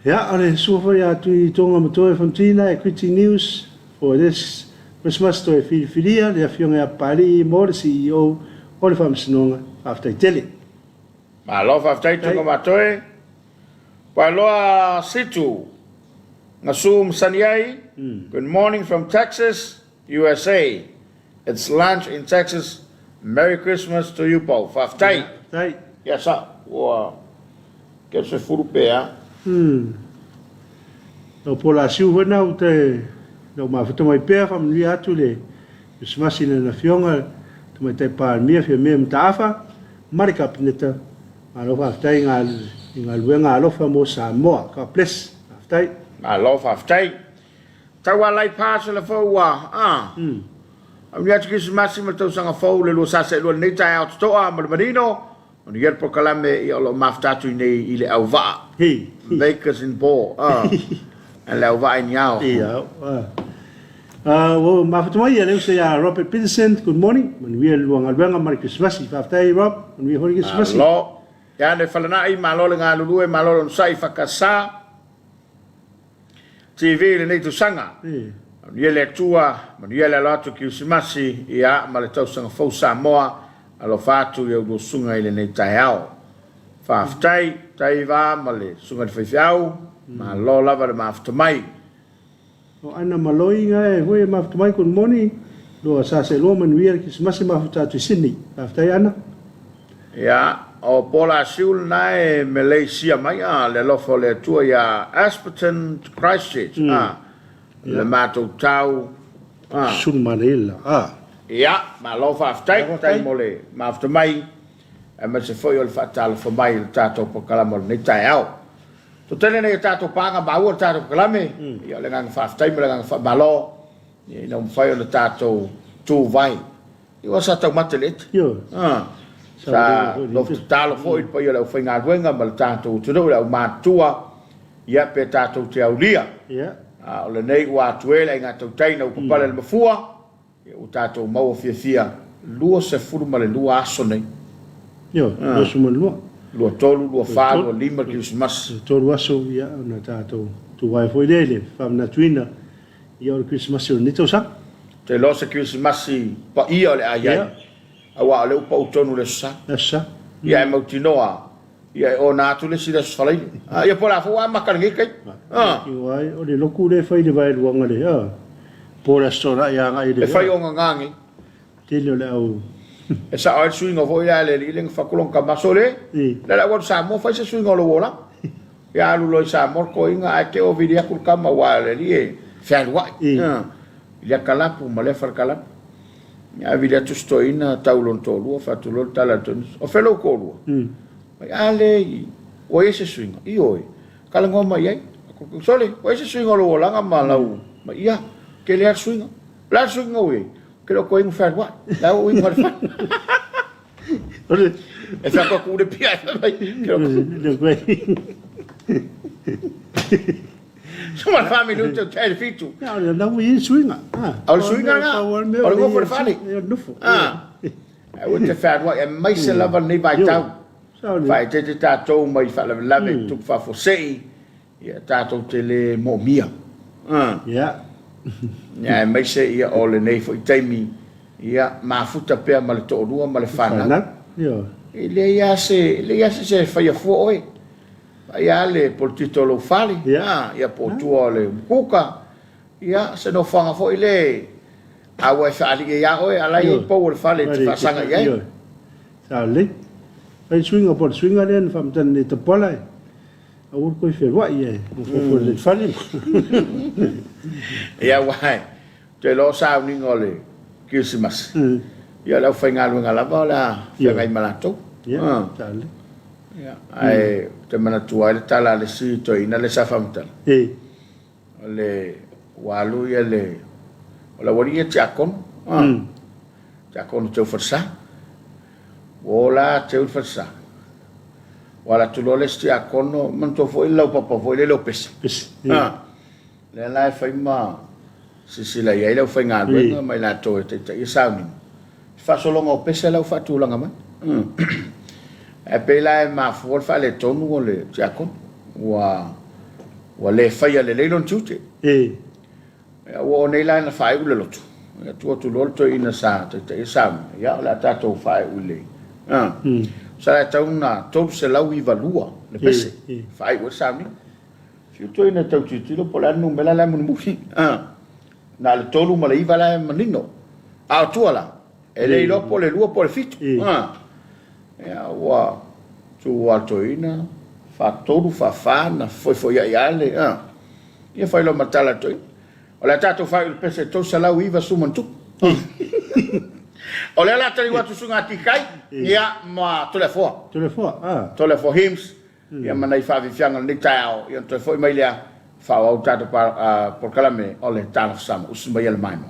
S2: Ia, o le sua foi a Tui Tonga ma Toe Fontina e Greeting News for this Christmas toe filifilia le Afioga ia Papalii mo le CEO o le Faamasinoga. Faafetai tele.
S1: Malo faafetai Tonga ma Toe. Paeloa Situ, Gasu masani ai, Good morning from Texas, USA. It's lunch in Texas. Merry Christmas to you both. Faafetai.
S2: Faafetai.
S1: Ia sa, ua ke se fulu pe a.
S2: Lau po la siu foi na u te lau mafuta mai pea faamanuia atu le Krisimasi i lana Afioga Tamaitai Palemia Fiamē Mataafa ma le Kapeneta. Malo faafetai i galuega alofa mo Samoa. God bless. Faafetai.
S1: Malo faafetai. Tau alai parcel fou ua a. Aumia atu Kerisimasi ma le tausaga fou le 2022 lenei taeao totoa ma le manino o ni le polokalame ia o lo o mafuta atu i nei i le auvaa. Makers in Ball a. Le auvaa i Niao.
S2: Ia. Ua mafuta mai ia le uso ia Robert Peterson. Good morning. Manuia le lua galuega ma le Kerisimasi. Faafetai Rob. Manuia foi le Kerisimasi.
S1: Malo. Ia le falanai, malo le galulue, malo le onosai whakasa. TV i lenei tausaga. Manuia le Atua, manuia le alo atu Kerisimasi, ia, ma le tausaga fou Samoa, alofa atu i a ulua susuga i lenei taeao. Faafetai, Taiva ma le susuga i le faifeau, malo lava le mafuta mai.
S2: O Ana Maloi nga e hui e mafuta mai, good morning, loa sa se loa manuia le Kerisimasi mafuta atu i Sydney. Faafetai Ana.
S1: Ia, o Paul Asiu lena e Malaysia mai a, le alofa o le Atua ia Asperton Christchurch a, le matou tau a.
S2: Sulumaneila a.
S1: Ia, malo faafetai, faafetai mo le mafuta mai, aemaise foi o le faatalofa mai i le tatou polokalame o lenei taeao. Totele nei o tatou paaga maua le tatou polokalame, ia o le agaga faafetai ma le agaga faamalo, ia ina ua mafai ona tatou tu vai. Ia sa taumate le ete. Sa nofo tatalo foi le paia o le aufaigaluega ma le tatou atunuu, le aumatutua, ia pe tatou te aulia. A o lenei ua atu e le aiga tautai ina ua papale le mafua, ia ua tatou maua fiafia 22 aso nei.
S2: Ioe, 22.
S1: 23, 24, 25 le Kerisimasi.
S2: 3 aso, ia, ona tatou tuvae foi lea i le faamanatuina. Ia o le Kerisimasi o lenei tausaga.
S1: Ou te iloa o se Kerisimasi paia o le a i ai, aua o lea ua pau tonu i le Aso Sa.
S2: Aso Sa.
S1: Ia e mautinoa, ia e ona atu le isi i le Aso Faraile. Ia po o le a foi ua amata lenei taimi.
S2: Ioe, o le loku lea e fai i le vaeluaga le, po o le Aso Toonai agai i le.
S1: E fai ogaga nei.
S2: Tele o le au.
S1: E sao ai le suiga foi lea a le alii lea na fatu lona tama, Sole, le la ua alu Samoa fai se suiga o lou olaga. Ia alu loa i Samoa le toeaina ae te o vili atu le tama aua o le alii e fealuai i lea kalapu ma lea falekalapu. Ia ae vili atu si toeaina tau i lona toalua fatu loa le tala a le toeaina, o fea lou toalua? Fai a le ua i ai se suiga? Ioe, talanoa mai i ai. Sole, ua i ai se suiga o lou olaga ma lau, ma ia, tele lava le suiga. O le a le suiga ua i ai? Ke leo koe ingo whae La o ingo whae. E whae koe kure pia e whae mai. Ke
S2: leo koe.
S1: So ma wha minuto te le fitu.
S2: Ya o la ui suinga.
S1: O le suinga nga. O le ngofo le fale. E ua te whae e mai se lava nei vai tau. Whae te te tātou mai whaalavelave tupu faafuasei. Ia tatou te le moomia.
S2: Ia.
S1: Ia aemaise ia o lenei foi taimi, ia mafuta pea ma le toalua ma le fanau.
S2: Ia.
S1: E leai lava se, e leai lava se isi e faia fua oe. Vaai lava le polotito o lou fale, ia po o tua o le umukuka, ia se nofoaga foi lea a ua e faalii ai lava oe, a o la e i ai pou o le fale e te faasaga i ai.
S2: Sa lelei. Fai le suiga po o le suiga lea na faamatala nei e Tapuala e. Aua le toe fealuai e nofonofo i le fale.
S1: Ia aua ou te iloa o sauniga o le Kerisimasi, ia o le aufaigaluega lava o le a feagai ma latou.
S2: Ia, sa lelei.
S1: Ia, ae ou te manatua ai le tala a le isi toeaina lea sa faamatala. O le ua alu ia le o le aualii ia tiakono, tiakono teu falesa. Ua o la teu le falesa. Ua alu atu loa le isi tiakono, manatua foi le laupapa foi lele o Pese.
S2: Pese.
S1: Lea la e fai ma silasila i ai le aufaigaluega ma i latou e taitaia sauniga, i le faasologa o pese la ua faatulaga mai. Ae pei la e mafua le faaletonu o le tiakono, ua ua le faia lelei lona tiute. Ia, ua oo nei la ina faaiu le lotu, ia tuu atu loa le toeaina sa taitaia sauniga, ia o le a tatou faaiu i le... Sa e tatau ona 392 le pese, faaiu ai le sauniga. Fiu toeaina e tau tilotilo po o le a le numera la e mulimuli. Na o le 3 ma le 9 la e manino. A o tua la, e le iloa po o le 2 po o le 7. Ia, ua tu lava le toeaina, faatolu, faafa na fefoifoiai lava le... Ia fai loa ma tala a le toeaina. O le a tatou faaiu i le pese e 390 ma ona tupu. O lea o le a taliu atu suiga tikai, ia, ma Toleafoa.
S2: Toleafoa, ah.
S1: Toleafoa Hymns. Ia ma nai faafiafiaga o lenei taeao, ia ona toe foi mai lea, faaauau le tatou polokalame o le Talofa Samoa. Usi maia le maimoa.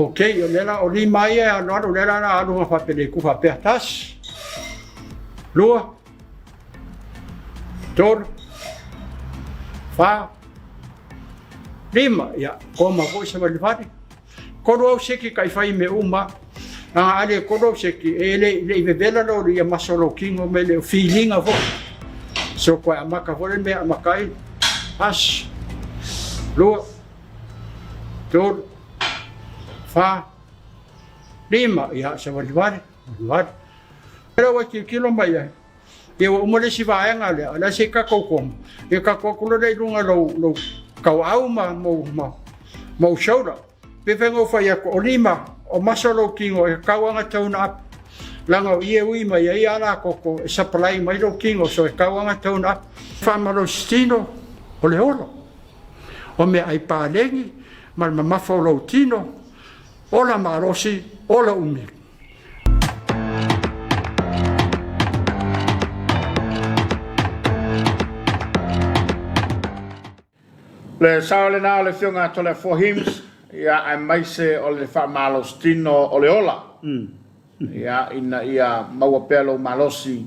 S4: 4K, o lea la o lima ia e alualu, lea la la alu ma faapelei ku faapea, tasi, lua, tolu, fa, lima, ia, koma foi savalivali. Kolu au seki ka i fai me uma, a ale kolu au seki, e le, le i vevela lo ia maso lo kingo me le feelinga foi. So koe amaka foi le mea amaka ai, tasi, lua, tolu, fa, lima, ia, savalivali, valivali. Lea ua tilotilo mai ai, ia ua uma le isi vaega lea, o le a se i tatou koma, ia tatou atu loa lea i luga lou, lou tauau ma, ma, ma, ma ou shoulder. Pe fai na ou fai atu, o lima, o masa lou tino e tatau lava ona tone up. Leaga o i e ui mai ai ala koko e supply mai lou tino, so e tatau lava ona tone up. Faamalositino o le ola, o meaai paleni ma le mamafa o lou tino, ola malosi, ola umi.
S1: Le sao lena o le Afioga a Toleafoa Heems, ia, aemaise o le faamalositino o le ola, ia, ina ia maua pea lou malosi,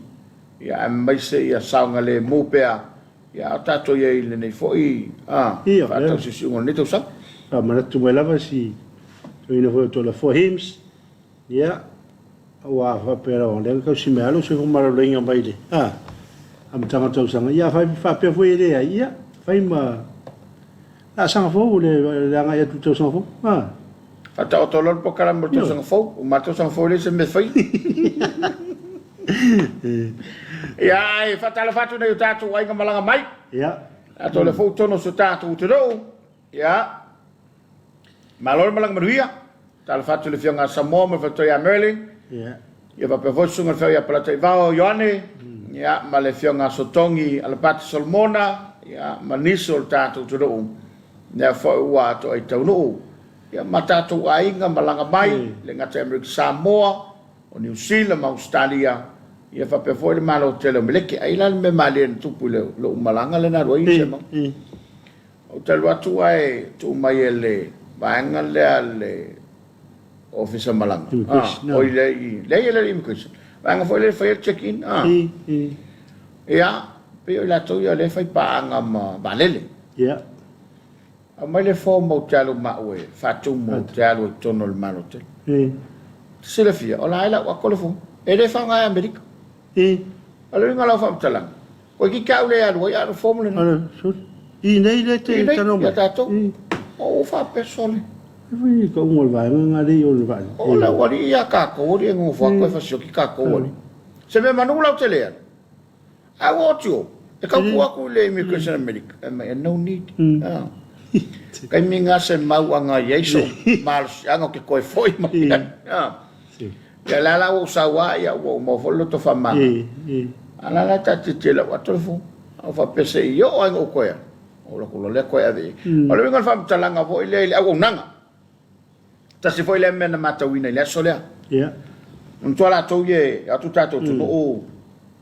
S1: ia, aemaise ia saogalemu pea, ia, a o tatou i ai i lenei foi, a, faatausiusiuga o lenei tausaga.
S2: Faamanatu mai lava si toeaina foi o Toleafoa Heems, Ia, ua faapea lava, o lea na tausi mai lava lou soifua maloloina mai le amataga o le tausaga. Ia, afai faapea foi e leai, ia, fai ma laasaga fou le agai atu i le tausaga fou. A.
S1: Faataoto loa le polokalame mo le tausaga fou. Uma le tausaga fou e leai se mea e faia. Ia, ae faatalofa atu i nai o tatou aiga malaga mai.
S2: Ia.
S1: Tatou o lea foi ua tonu si o tatou atunuu. Ia. Malo le malaga manuia. Talofa atu i le Afioga a Samoa ma le Faletua ia Merlin.
S2: Ia.
S1: Ia faapea foi le Susuga i le Feau ia Polataivao Ioane. Ia ma le Afioga a Sotogi Alapati Solomona. Ia ma nisi o le tatou atunuu. Lea foi ua atoa i taunuu. Ia ma tatou aiga malaga mai, le gata i Amerika Samoa, o Niu Sila ma Ausetalia, ia faapea foi le Malo tele o Meleke. Ai la le mea malie na tupu i lou malaga lea na alu ai Sema. Ou te alu atu ae tuu mai e le vaega lea a le Ofisa Malaga.
S2: Immigration.
S1: Ah, oi le leai e le immigration. Vaega foi lea e fai ai le check in. Ah. Ia, pei o i latou ia o lea e fai paaga ma vaalele.
S2: Ia.
S1: Aumai le form ou te alu ma au e faatumu ou te alu i totonu o le Malo tele. Te silafia, o la e lau atu le form. E le faaaoga e Amerika. O le uiga o lau faamatalaga, Koe ki te au le alu ai a o le form lena.
S2: Ala, sorry. I nei le te
S1: I nei,
S2: tano mai.
S1: ia tatou. O ua faapea sole.
S2: E fai ka unga o le vaega nga lei o le vaega.
S1: O le au alii ia kakou alii e nofo atu e fasioki kakou alii. Se mea manu lau te le alu. A ua oti o, e tau tuu atu i le immigration America. Fai mai, no need. Taimi nga se mau anga i ai sou malosiaga ou te toe foi mai ai. Ia la la ua ou sau lava, ia ua ou maua foi le loto faamama. A la la e taatietie i lau ato le fono. A ou faapea se i oo lava ina ou toe alu, ou alu atu loa lea toe ave i ai. O le uiga o le faamatalaga foi lea i le auaunaga. Tasi foi lea mea na matauina i le aso lea. Manatua latou ia e o atu tatou atunuu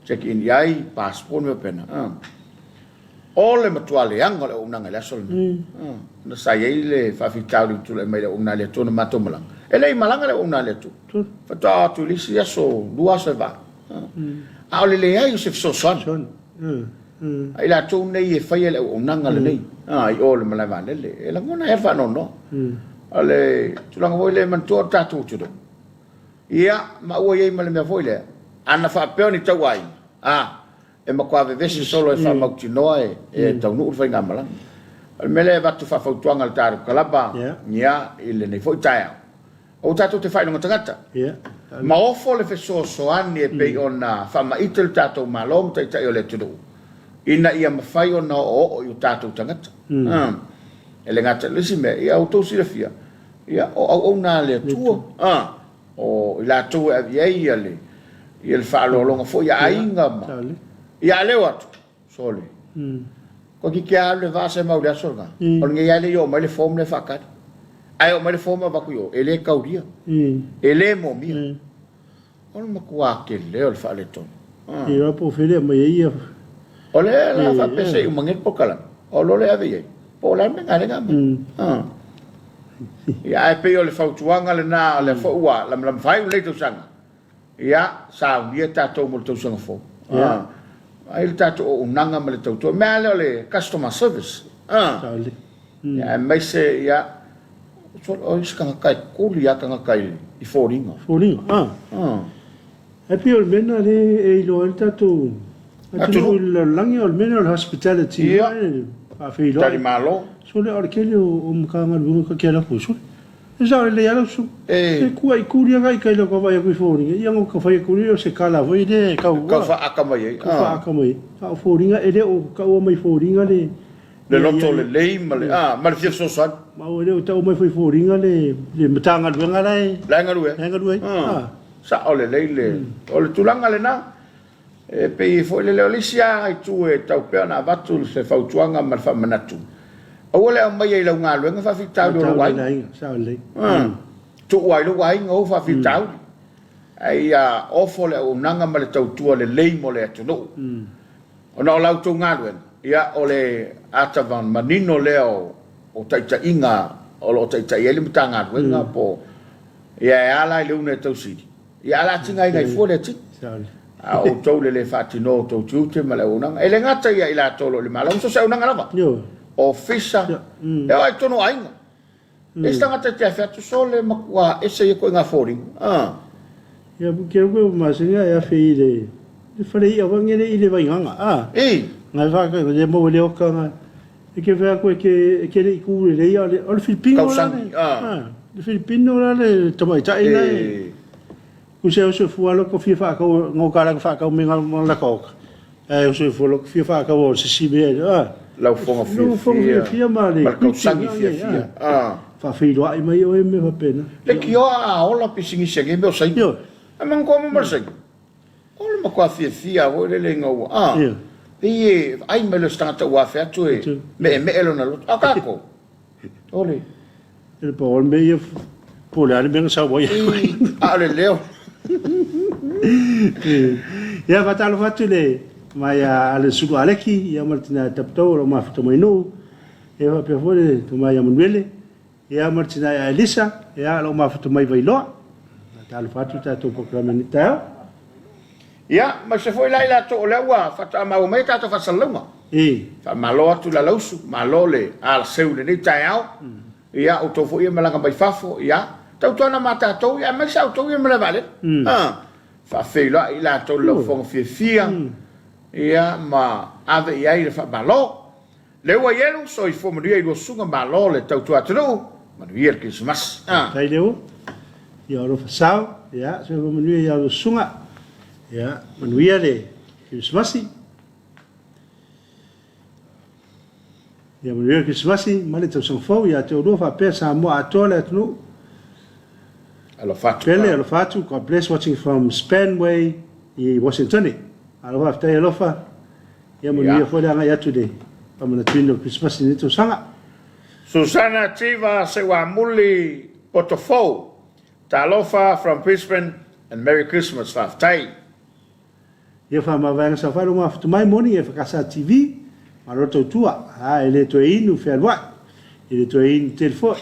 S1: check in i ai, passport ma mea faapena. O le matua leaga o le auaunaga i le aso lenei. Ona sa i ai le faafitauli ua tulai mai i le auauna a le Atua na matou malaga. E le i malaga le auauna a le Atua. Faatoa o atu i le isi aso, lua aso e va. A o le leai o se fesoasoani. A i latou nei e faia le auaunaga lenei i o i le malae vaalele, e lagona ai lava le faanoanoa. O le tulaga foi lea e manatua o le tatou atunuu. Ia, ma ua i ai ma le mea foi lea, ana faapea o ni tauaiga, a, E matua vevesi solo e faamautinoa e taunuu le faigamalaga. O le mea lea e avatu faafautuaga a le tatou kalaba ia i lenei foi taeao, aua tatou te faailoga tagata. Ma ofo le fesoasoani e pei ona faamaite le tatou Malo ma Taitai o le atunuu ina ia mafai ona oooo i o tatou tagata. E le gata i le isi mea, ia outou silafia, ia o auauna a le Atua. O i latou e ave i ai ia le, ia le faaaloaloga foi a aiga ma, ia a leo atu, sole. Koe ki kia alu le vaa se mau le aso lena. O lenei lava e le i oo mai le form lea e faatali. Ae oo mai le form avatu i o, e le taulia. E le moomia. O le matua tele o le faaletonu.
S2: Te iloa po o fea le aumai ai ia.
S1: O lea la faapea se i uma nei le polokalame, o lo le ave i ai, po o le a le mea na lea na aumai. Ia, ae pei o le fautuaga lena, o lea foi ua lamalama faaiu lenei tausaga, ia, saunia tatou mo le tausaga fou. Ia. Ai le tatou auaunaga ma le tautua. O le mea lava lea o le customer service.
S2: Sao lelei.
S1: Ia, aemaise, ia, o isi tagata e kuli lava tagata i foliga.
S2: Foliga, ah. Ae pei o le mea lena lea e iloa ai le tatou atunuu i le lalolagi, o le mea lena o le hospitality
S1: e
S2: faafeiloai.
S1: Talimalo.
S2: Sole, o le tele o Matagaluega ta te alu atu ai, sole, e sao lelei lava lau susuga. E kua i kuli aga i tai lau vaai atu i foliga, ia ona ta fai atu lea o se tala foi lea e tau
S1: Tau faaata mai ai.
S2: Tau faaata mai ai. A o foliga, e le o taua mai foliga le
S1: Le loto lelei ma le, ma le fia fesoasoani.
S2: Ma ua le o tau mai foi foliga le Matagaluega la e
S1: La e galue
S2: ai. La e galue ai.
S1: Sao lelei le, o le tulaga lena. E pei foi lele o le isi lava itu e tatau pea ona avatu se fautuaga ma le faamanatu, aua le aumaia i lau galuega faafitauli o lou aiga.
S2: Sao lelei.
S1: Tuu lava i lou aiga ou faafitauli. Ae ia ofo le auaunaga ma le tautua lelei mo le atunuu. Ona o la outou galuega, ia o le ata manino lea o taitaiga o lo o taitai ai le Matagaluega po o, ia e a la i le una e tausili, ia a la tigaina ai fua le atili. A o outou le le faatinoa o outou tiute ma le auaunaga, e le gata ia i latou o lo o i le Malo, ma so o se auaunaga lava, ofisa, e oo lava i totonu o aiga. E isi tagata e te afe atu sole matua ese ia ituaiga foliga.
S2: Ah. Ia ke koe o masani e afe i le le fale ia wa ngele i le vaiganga. Ah.
S1: I.
S2: Ngai fa ka le mo le oka nga. E ke fa koe ke e ke le ku le ia le o le Filipino la.
S1: Ah.
S2: Le Filipino la le tamaitai la. E. Ku se o se fua lo ko fia fa ka ngo ka la fa ka me nga la ka oka. Ae o se fua lo fia fa ka o se si me ah.
S1: Lau foga
S2: fia
S1: fia.
S2: Foga fia ma le.
S1: Ma le kausagi fia fia. Ah.
S2: Faafeiloai mai oe me faapena.
S1: Le kioa a ola pisinisi age mea o saina.
S2: Ioe.
S1: Ae manatua mo ma le saina. O le matua fiafia foi lele ina ua, ah.
S2: Ioe.
S1: Pei e vaai mai loa se tagata ua afe atu e meemee lona loto. A o tatou, o le.
S2: E pau o le mea ia, po o le a le mea na sau ai.
S1: A o le leo.
S2: Ia, faatalofa atu i le mai a le Sulu Aleki, ia ma le tina Taputau o lo o mafuta mai nuu. Ia faapea foi le tama ia Manuele, ia ma le tina ia Elisa, ia o lo o mafuta mai Vailoa. Faatalofa atu i tatou polokalame i lenei taeao.
S1: Ia, ma se foi la i latou o lea ua faatoa maua mai a tatou faasalalauga. Faamalo atu Lalausu, malo le alaseu i lenei taeao. Ia, outou foi ia malaga mai fafo, ia, tautuana ma tatou, ia, aemaise lava outou ia i le malae vaalele. Faafeiloai i latou i le laufofoga fiafia, ia, ma ave i ai le faamalo. Leua Ielu, soifua manuia i lua susuga, malo le tautua atunuu, manuia le Kerisimasi.
S2: Faafetai Leua, ia alofa sao, ia, soifua manuia ia lua susuga, ia, manuia le Kerisimasi. Ia manuia le Kerisimasi ma le tausaga fou ia te oulua faapea Samoa atoa le atunuu.
S1: Alofa atu.
S2: Pele, alofa atu. God bless watching from Spanway i Washington. Alo faafetai alofa. Ia manuia foi le agai atu i le faamanatuina o le Kerisimasi i lenei tausaga.
S1: Susana Tiva Seuamuli Potofou, Talofa from Brisbane and Merry Christmas, faafetai.
S2: Ia faamavaega saofai lo mafuta mai moni e Whakasa TV, malo tautua, a e le toe inu fealuai, e le toe inu tele foi.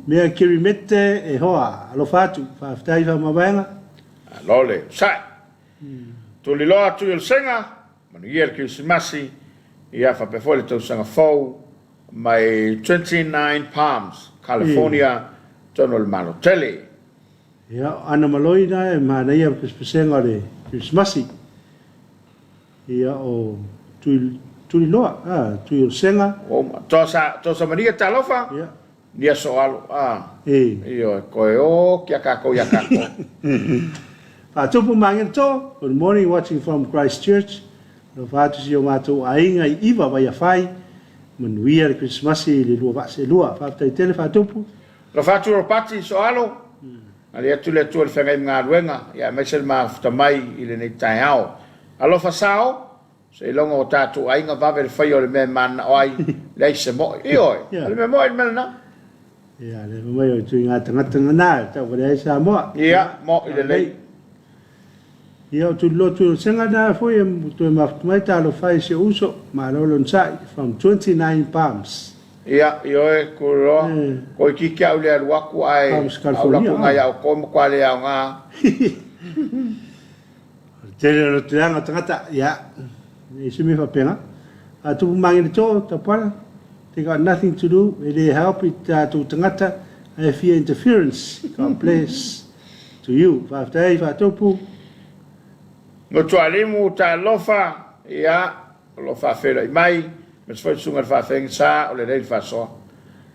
S2: Mea Keri Mete e hoa, alofa atu, faafetai faamavaega.
S1: Malo le onosai. Tuliloa atu i Olosega, manuia le Kerisimasi, ia faapea foi le tausaga fou mai 29 Palms, California, totonu o le Malo tele.
S2: Ia, o Ana Maloi na e manaia le pesepesega o le Kerisimasi. Ia, o Tui, Tuliloa, a, Tui Olosega.
S1: Toa toa manuia talofa.
S2: Ia.
S1: Nia soalo, a.
S2: E.
S1: Ioe, koe o kia kākou ia kākou.
S2: Faatupu Magele To, good morning watching from Christchurch. Alofa atu si o matou aiga i Iva Vaiafai, manuia le Kerisimasi i le lua vaa seelua. Faafetai tele Faatupu.
S1: Alofa atu Ropati Soalo, ali atu le Atua i le feagai ma galuega, ia aemaise le mafuta mai i lenei taeao. Alofa Sao, Seiloga o tatou aiga vave le faia o le mea e mananao ai, leai se mo'i. Ioe, o le mea mo'i le mea lena.
S2: Ia, le fai mai o ituaiga tagata na e tau valea ai Samoa.
S1: Ia, mo'i lelei.
S2: Ia, o Tuliloa Tuiolosega na foi e toe mafuta mai, talofa e si ou uso, malo le onosai, from 29 Palms.
S1: Ia, ioe, Kuliloa, toeitiiti au i le alu atu ae au lako nai a outou e matua le aoga.
S2: O le tele o lotoleaga o tagata, ia, e leai se mea faapena. A tupu magele to, tapuala, they got nothing to do, e le help i tatou tagata, ae fia interference. God bless to you. Faafetai Faatupu.
S1: Mutualimu, talofa, ia, O lo o faafeiloai mai, aemaise foi le Susuga i le Faafeagaiga o lelei le faasoa.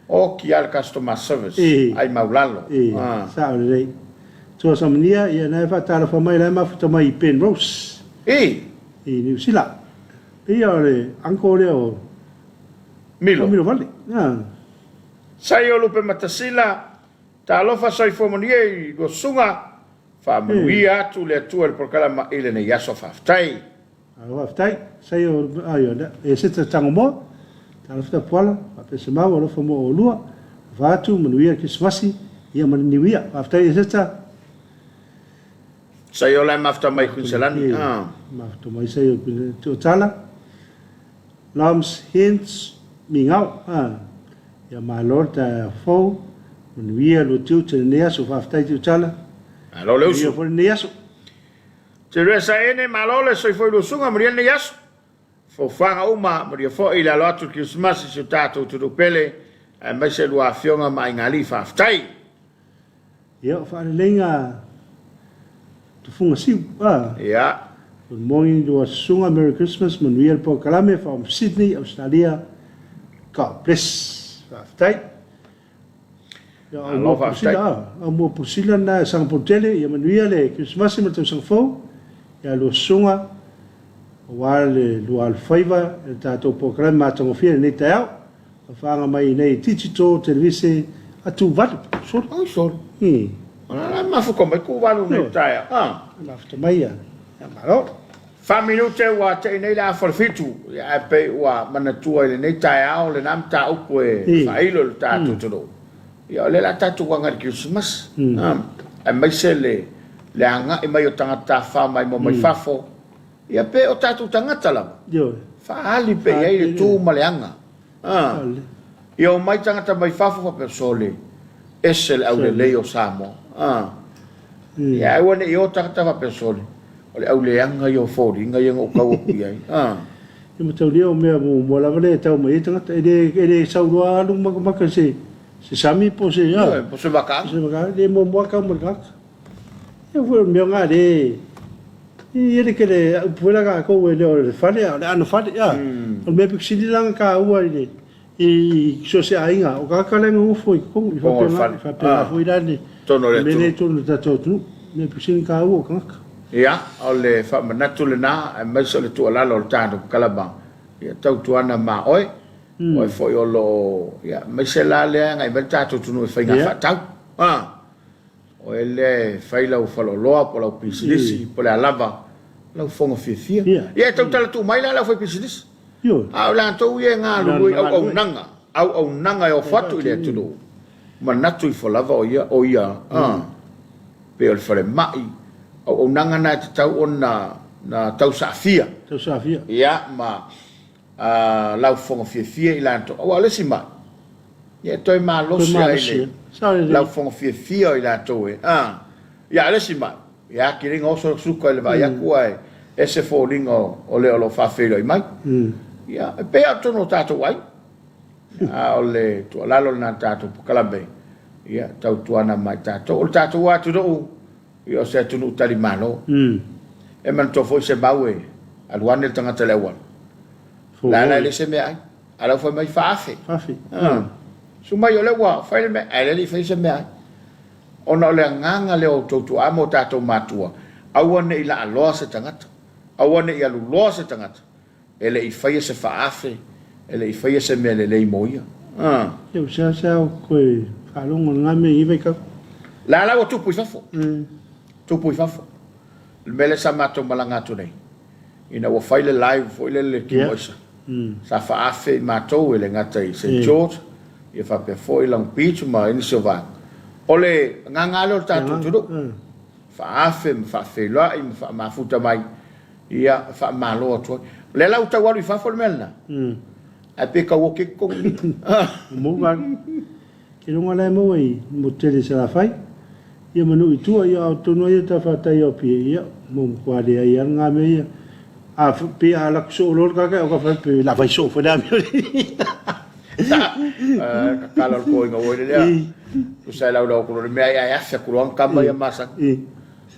S1: Oki lava le customer service, ai maulalo.
S2: E, sao lelei. Tua Samania, ia na e faatalofa mai la e mafuta mai i Penrose.
S1: I?
S2: I Niu Sila. Pei o le uncle lea o
S1: Milo.
S2: O Milo Vale. Ah.
S1: Saio Lupe Matasila, talofa soifua manuia i lua susuga, faamanuia atu le Atua i le polokalama i lenei aso. Faafetai.
S2: Malo faafetai. Sai o ai o e se te tango moa. Talofa tapuala, faapea se mau alofa mo oulua. Alofa atu, manuia le Kerisimasi, ia ma le Niuia. Faafetai Eseta.
S1: Sai o la e mafuta mai Queensland.
S2: Ah. Mafuta mai sai o Queensland. Tuatala. Lams Hens Mingao. Ah. Ia malo le taeao fou. Manuia lua tiute lenei aso. Faafetai Tuatala.
S1: Malo le uso.
S2: Manuia foi lenei aso.
S1: Teresa Ene, malo le soifua i lua susuga, manuia lenei aso. Foafoaga uma, manuia foi le alo atu i le Kerisimasi i si o tatou atunuu pele, aemaise lua afioga ma aigaalii. Faafetai.
S2: Ia, o faaleleiga tufuga siu. Ah.
S1: Ia.
S2: Good morning lua susuga, Merry Christmas, manuia le polokalame from Sydney, Australia. God bless. Faafetai. Ia, au
S1: Malo
S2: mua
S1: faafetai.
S2: Priscilla, ah, au mua Priscilla na e Sangapore tele, ia manuia le Kerisimasi ma le tausaga fou, ia lua susuga, aua le lua alofaiva i le tatou polokalame matagofie i lenei taeao. Faafaaga mai i nei digital televise a Tuvalu, solo.
S1: Oi solo.
S2: Hmm.
S1: Ona la mafuta mai Tuvalu nei taeao. Ah.
S2: Mafuta mai ia. Ia malo.
S1: Fa minute ua te'i nei le afa o le fitu, ia ae pei ua manatua i lenei taeao lena mataupu e faailo i le tatou atunuu. Ia o lea o le a tatou agai i le Kerisimasi, aemaise le le agai mai o tagata tafafao maimoa mai fafo, ia pe o tatou tagata lava, faaali pea i ai le tu ma le aga. Ia omai tagata mai fafo faapea, Sole, ese le aulelei o Samoa. Ia aua ne i o tagata faapea, Sole, o le auleaga ia o foliga ia na ou tau atu i ai.
S2: Ia mataulia o mea muamua lava lea e tau mai ai tagata, e le, e le sau loa alu makamaka i se, se sami po o se,
S1: Ioe, po o se vakaga.
S2: Se vakaga, e le muamua tau mai le tagata. Ia foi o le mea na le, e le kele upu foi la tatou e le o le fale a o le aano fale, a. O le mea pito sili la ona taua i le, i so o se aiga, o tagata la e nonofo i totonu, i faapena, i faapena foi la le mea lea i totonu o le tatou atunuu. O le mea pito sili ona taua o tagata.
S1: Ia, o le faamanatu lena, aemaise o le tuualalo o le tatou Kalama, ia tautuana ma oe, oe foi o lo o, ia, aemaise la lea e agai mai le tatou atunuu i faiga faatau. A. O oe lea e fai lau faleoloa po o lau pisinisi po o le a lava lau fofoga fiafia. Ia e tautala tuu mai la le aufaipisinisi. A o latou ia e galulue i auaunaga, auaunaga e ofo atu i le atunuu, manatu ifo lava o ia, o ia, a, pei o le falemai, auaunaga na e tatau ona na tausaafia.
S2: Tausaafia.
S1: Ia, ma a lau fofoga fiafia i latou, aua o le isi mai, ia e toe malosi lava i le lau fofoga fiafia o i latou e, a, ia a o le isi mai, ia atili na oso suka i le vaai atu ae ese foliga o le o lo o faafeiloai mai. Ia, e pei lava o totonu o tatou aiga, a o le tuualalo lena a le tatou polokalame, ia tautuana ma i tatou. O le tatou atunuu, Ia o se atunuu talimalo. E manatua foi se mau e alu ane le tagata i le auala. La la e leai se meaai. A la ua fai mai 4,000.
S2: 4,000.
S1: Ah. Su mai o lea ua fai le mea, ae le i fai se meaai. Ona o le agaga lea o outou tuaa ma o tatou matua, aua ne i laaloa se tagata, aua ne i alu loa se tagata, E le i faia se faaafe, e le i faia se mea lelei mo ia.
S2: A. Ia ua seasea ou toe faalogo i lena mea i vaitau.
S1: La la ua tupu i fafo. Tupu i fafo. O le mea lea sa matou malaga atu nei, ina ua fai le live foi lele i le Kimoisa, sa faaafe i matou e le gata i Saint George, ia faapea foi Long Beach ma nisi o vaega. O le agaga lava lea o le tatou atunuu, faaafe ma faafeiloai ma faamafuta mai. Ia, faamalo atu ai. O lea la ua tau alu i fafo le mea lena. Ae pe tau oke totonu.
S2: Maua ke luga la e maua i motu tele i Salafai ia ma nuu i tua ia a o totonu lava ia o talafatai o Apia ia ua matua leai lava lena mea ia. A pei a alu atu soo loa le tagata e oka fai pe o le a fai soo foi le amio.
S1: Tatalo le toeaina ua ile lea. Tusa e laulau atu loa le mea ae afe atu loa tama ia masani.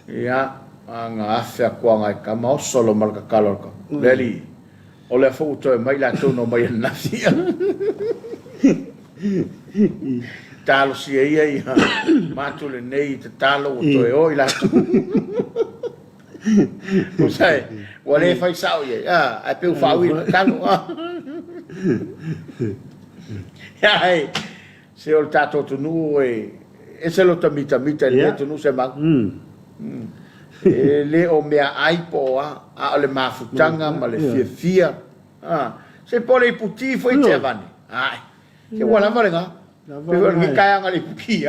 S1: Ia, ana afe atu lava e tama oso loa ma le tatalo a le tama. Le alii. O lea foi ua toe mai latou na omai ananafi. Talosia ia ia matou lenei tatalo ua toe o i latou. Tusa e, ua le fai sao i ai, ae pei ua faaui i le tatalo. Ae, se o le tatou atunuu e ese lota mitamita i lenei atunuu Semau. E le o meaai po o a, a o le mafutaga ma le fiafia. Se po o le iputi foi e te avane. Ae, se ua lava lena. Pei foi o lenei taeaga i le iputi.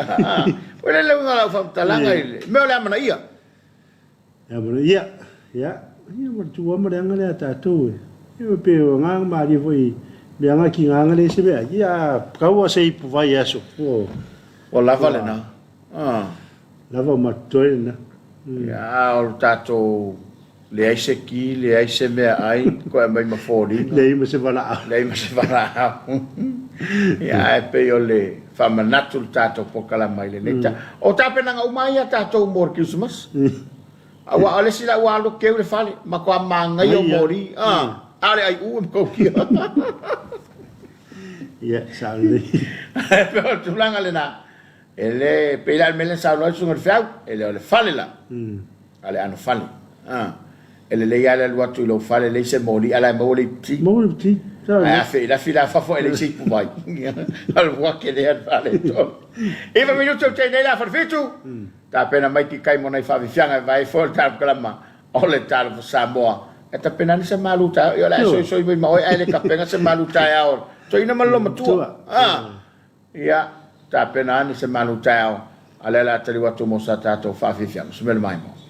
S1: O le uiga o lau faamatalaga i le mea o le amanaia.
S2: Amanaia, ia, ia ma le tuua ma le aga lea a tatou e. Ia pei o agaga malie foi i mea aga ki gaga le se mea. Ia, kau a se ipu vai aso.
S1: Ua lava lena.
S2: Lava ma totoe lena.
S1: Ia, o le tatou leai se ki, leai se meaai, toe aumai ma foliga.
S2: Leai ma se valaau.
S1: Leai ma se valaau. Ia, ae pei o le faamanatu le tatou polokalama i lenei taeao. O tapenaga uma lava ia a tatou mo le Kerisimasi. Aua o le isi la ua alu keu le fale, matua manaia o moli, a o le aiu e matautia.
S2: Ia, sao lelei.
S1: Ae pei o le tulaga lena. E le, pei la o le mea lea na saunoa ai le Susuga i le Feau, e le o le fale la, a o le anofale. A, e lelei lava le alu atu i lou fale, leai se moli, a o la e maua le iputi.
S2: Maua le iputi.
S1: Ae a feilafi la fafo e leai se ipuvai. O le uake lea le faaletonu. 9 minute o le taimi nei le afa i le fitu, tapena mai tikai mo nai faafiafiaga e vae foi le talokalama o le Talofa Samoa. E tapena ane se malu taeao, ia o le a e soisoi mai ma oe ae le tapena se malu taeao. Toeaina ma le loomatua. A. Ia, tapena ane se malu taeao, a lea o le a taliu atu mo sa tatou faafiafiaga. Sumele maimoa.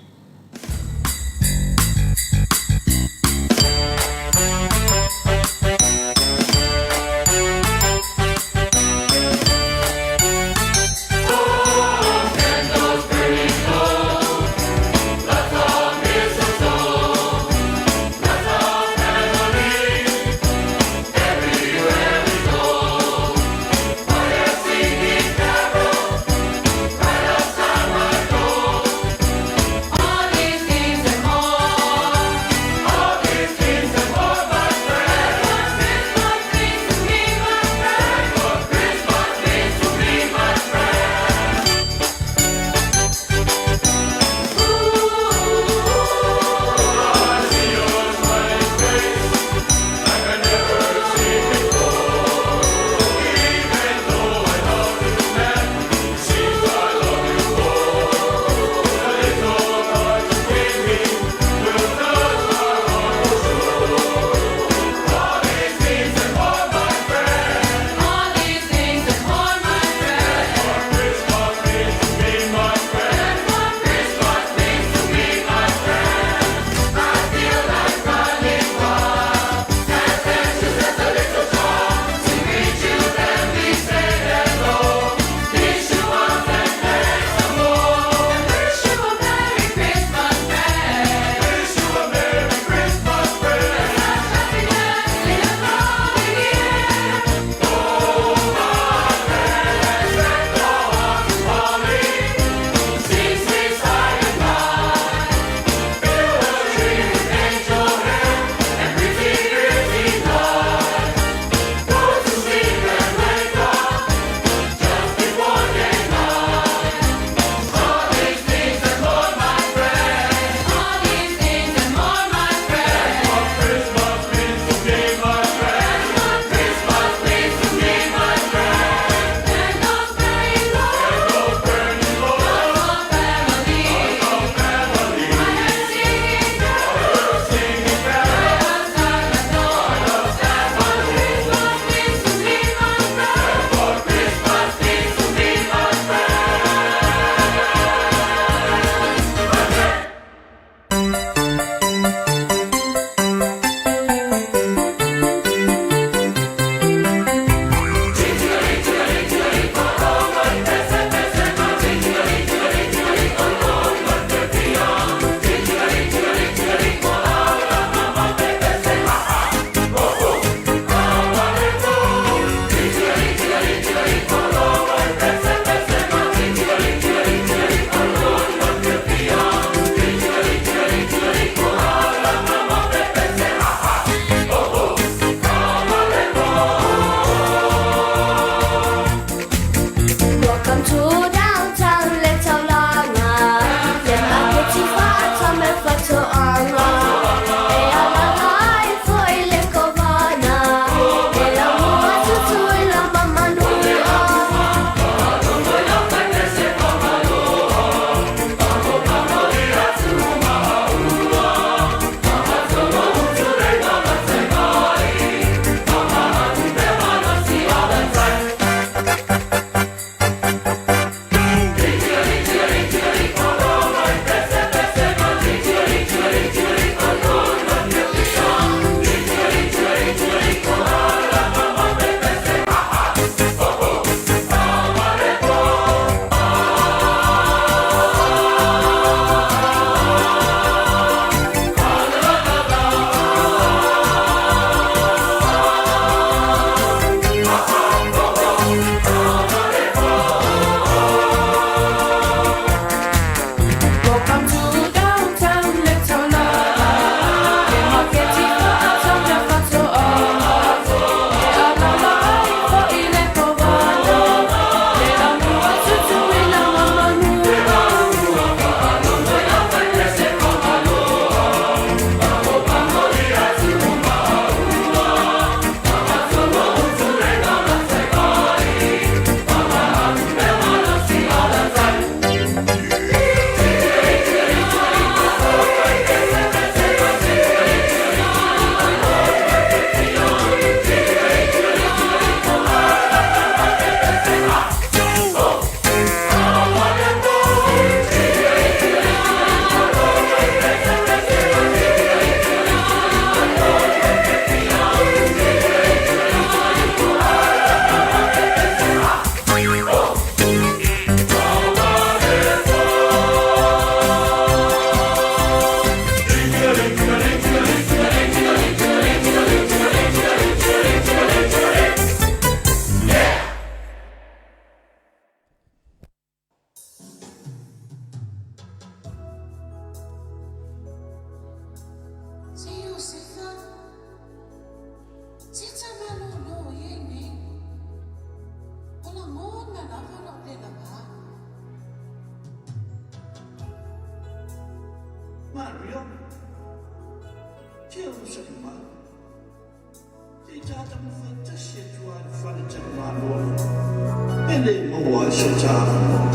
S5: taumafai tasi atu lava i le faletalimalo lea e le maua ai so ta avanoa.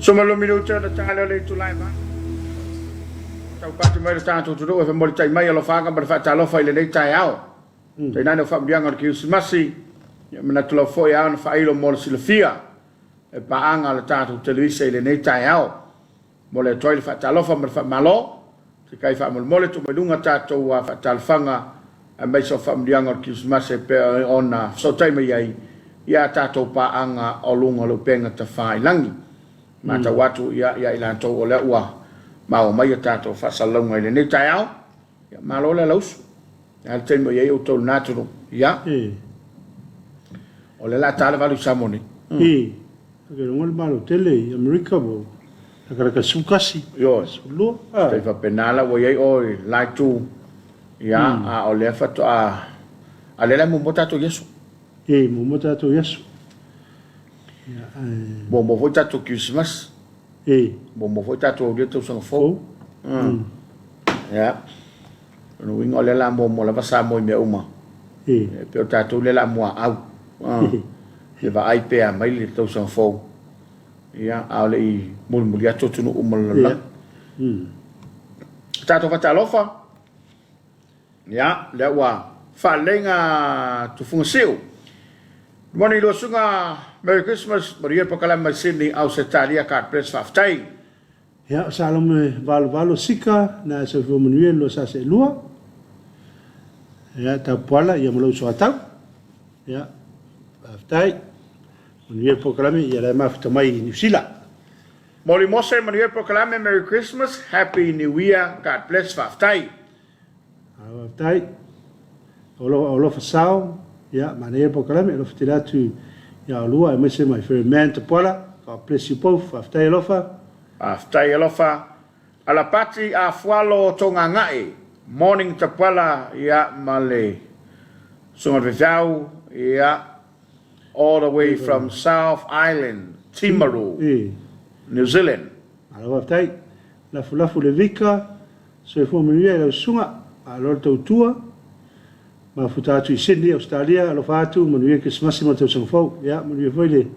S1: Soma lua minute ona taga lea o le itula e ma. Taupati mai le tatou atunuu e femolitai mai alofaga ma le faatalofa i lenei taeao. Tainane o faamanuiaga o le Kerisimasi, ia manatu lava foi a ona faailo mo le silafia e paaga a le tatou televisa i lenei taeao. Mo le atu ai le faatalofa ma le faamalo, se kai faamolemole tuu mai luga tatou faatalofaga aemaise o faamanuiaga o le Kerisimasi e pei ona fesootai mai ai ia tatou paaga o luga o le upega tafailagi. Matau atu ia i latou o lea ua maua mai a tatou faasalalauga i lenei taeao. Ia malo le alausu. A le taimi o i ai outou i lena atunuu. Ia. O lea o le a ta le 8 i Samoa nei.
S2: Ake luga le malo tele i Amerika ua lakalaka 11.
S1: Ioe.
S2: 12.
S1: Tai faapena la ua i ai o i la itu. Ia, a o lea faatoa a lea la e muamua tatou i aso.
S2: E, muamua tatou i aso. Ia,
S1: Muamua foi tatou Kerisimasi.
S2: E.
S1: Muamua foi tatou aulia tausaga fou. Ia. O le uiga o lea la muamua lava Samoa i mea uma.
S2: E.
S1: E pei o tatou lea la muaau. Le vaai pea mai le tausaga fou. Ia, a o le i mulimuli atu atunuu uma o le lalolagi. Tatou faatalofa, ia, lea ua faaleleiga tufuga siu. Good morning Luasuga, Merry Christmas, manuia le polokalame mai Sydney, Ausetalia, God bless, faafetai.
S2: Ia, o Salome 88 Sika, na e soifua manuia i le 2002. Ia, Tapuala, ia ma lou soatau. Ia, faafetai. Manuia le polokalame, ia la e mafuta mai i Niu Sila.
S1: Moli Mose, manuia le polokalame, Merry Christmas, Happy New Year, God bless, faafetai.
S2: Faafetai. Alofa Sao, ia, manaia le polokalame, alofa tele atu ia olua aemaise my favorite man Tapuala, God bless you both, faafetai alofa.
S1: Faafetai alofa. Alapati Afualo Togagae, morning Tapuala, ia, ma le Susuga i le Faifeau, ia, all the way from South Island, Timaru, New Zealand.
S2: Malo faafetai. Lafulafu Levika, Soifua manuia i lau susuga, malo le tautua. Mafuta atu i Sydney, Ausetalia, alofa atu, manuia Kerisimasi ma le tausaga fou. Ia, manuia foi le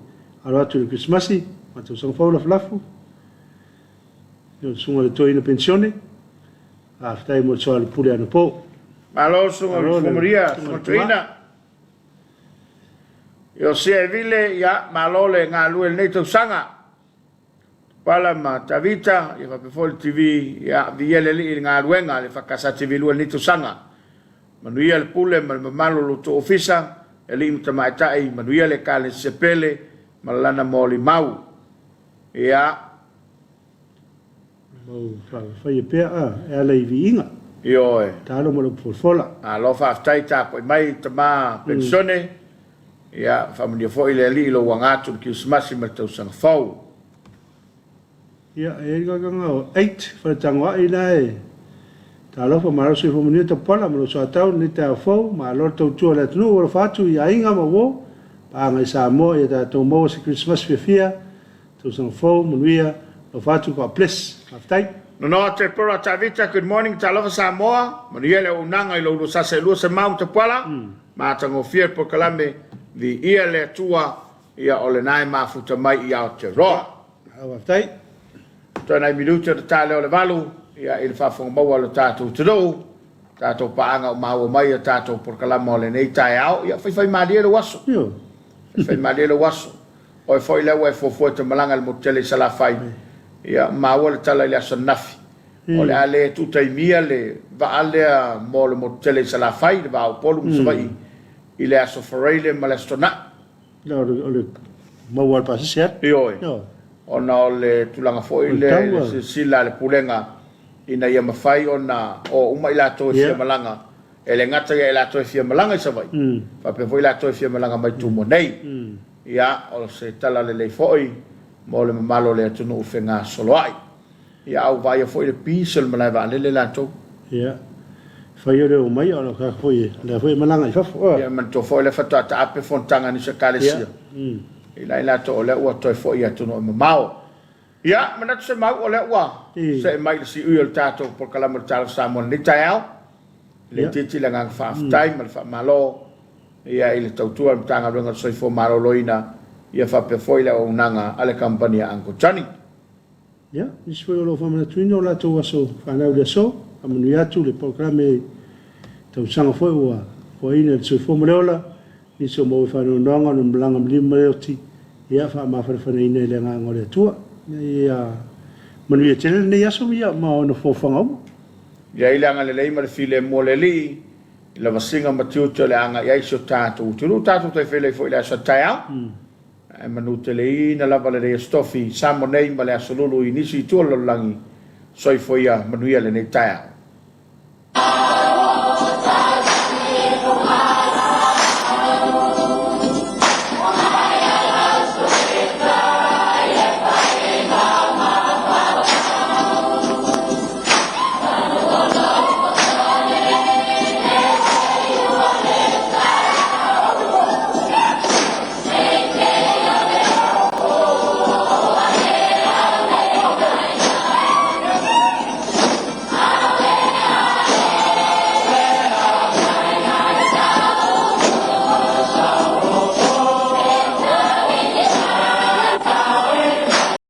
S2: alo atu i le Kerisimasi ma le tausaga fou Lafulafu. Ia, le susuga i le toeaina penisione, faafetai mo le soalepule anapo.
S1: Malo le susuga i le Soifua manuia, susuga toeaina. Iosia Evile, ia, malo le galue i lenei tausaga. Pala ma Tavita, ia faapea foi le TV, ia, viia le Alii i le galuega a le EFKS TV 2 i lenei tausaga. Manuia le pule ma le mamalu o lo outou ofisa, e alii ma tamaitai, manuia le Ekalesia pele ma lana molimau. Ia.
S2: Mau faia pea a, e ala i viiga.
S1: Ioe.
S2: Talo ma lou folafola.
S1: Malo faafetai tapuai mai tama Penisione. Ia, faamanuia foi le Alii i lou aga atu i le Kerisimasi ma le tausaga fou.
S2: Ia, e i ai le galuega o Eight, Faletagoai la e Talofa, malo soifua manuia Tapuala ma lou soatau i lenei taeao fou, malo le tautua i le atunuu, alofa atu i aiga ma uo, paaga i Samoa, ia tatou maua se Kerisimasi fiafia, Tausaga fou, manuia, alofa atu, God bless. Faafetai.
S1: Nonoa Tepora Tavita, good morning, talofa Samoa, manuia le auaunaga i lo ulua sasa e lua Semau ma Tapuala, matagofie le polokalame, viia le Atua, ia o lena e mafuta mai i Aotearoa.
S2: Faafetai.
S1: Toe nai minute ona ta lea o le valu, ia i le faafofoga maua a lo tatou atunuu, tatou paaga o maua mai a tatou polokalama o lenei taeao, ia faifaimalie lou aso. Faifaimalie lou aso. Oe foi lea ua e fuafua e te malaga i le motu tele i Salafai, ia, maua le tala i le aso ananafi, o le a le tuutaimia le vaa lea mo le motu tele i Salafai, le vaa o Upolu ma Savaii, i le aso Faraile ma le aso Toonai.
S2: O le maua o le pasese atu.
S1: Ioe. Ona o le tulaga foi lea i le silasila a le Pulega ina ia mafai ona o uma i latou e fia malaga, e le gata ia i latou e fia malaga i Savaii, faapea foi i latou e fia malaga mai Tumua nei. Ia, o se tala lelei foi mo le mamalu o le atunuu fegasoloai. Ia, a ua vaaia foi le pisi o le malae vaalele latou.
S2: Ia, fai o le omai, a o le foi, o lea foi e malaga i fafo.
S1: Ia, manatua foi o lea faatoa taape fonotaga a nisi Ekalesia. I la i latou o lea ua toe foi i atunuu e mamao. Ia, manatu Semau o lea ua see mai i le siui o le tatou polokalame o le Talofa Samoa i lenei taeao. E le itiiti le agaga faafetai ma le faamalo ia i le tautua a le Matagaluega o le Soifua Maloloina ia faapea foi le auaunaga a le kamupani a Uncle Johnny.
S2: Ia, nisi foi o lo o faamanatuina o latou aso fanau i le aso, faamanuia atu le polokalame i tausaga foi ua foaiina i le soifua ma le ola, nisi o maua i faanoanoaga ona malaga malima ma le oti, ia faamafanafanaina i le agaga o le Atua. Ia manuia tele lenei aso ia ma ona foafoaga uma.
S1: Ia i le agalelei ma le filemu o le Alii, i le vasiga ma tiute o le a agai ai si o tatou atunuu, tatou toe feiloai foi i le aso a taeao. Ae manuteleina lava lenei Aso Tofi i Samoa nei ma le Aso Lulu i nisi itu o le lalolagi. Soifua ia manuia lenei taeao.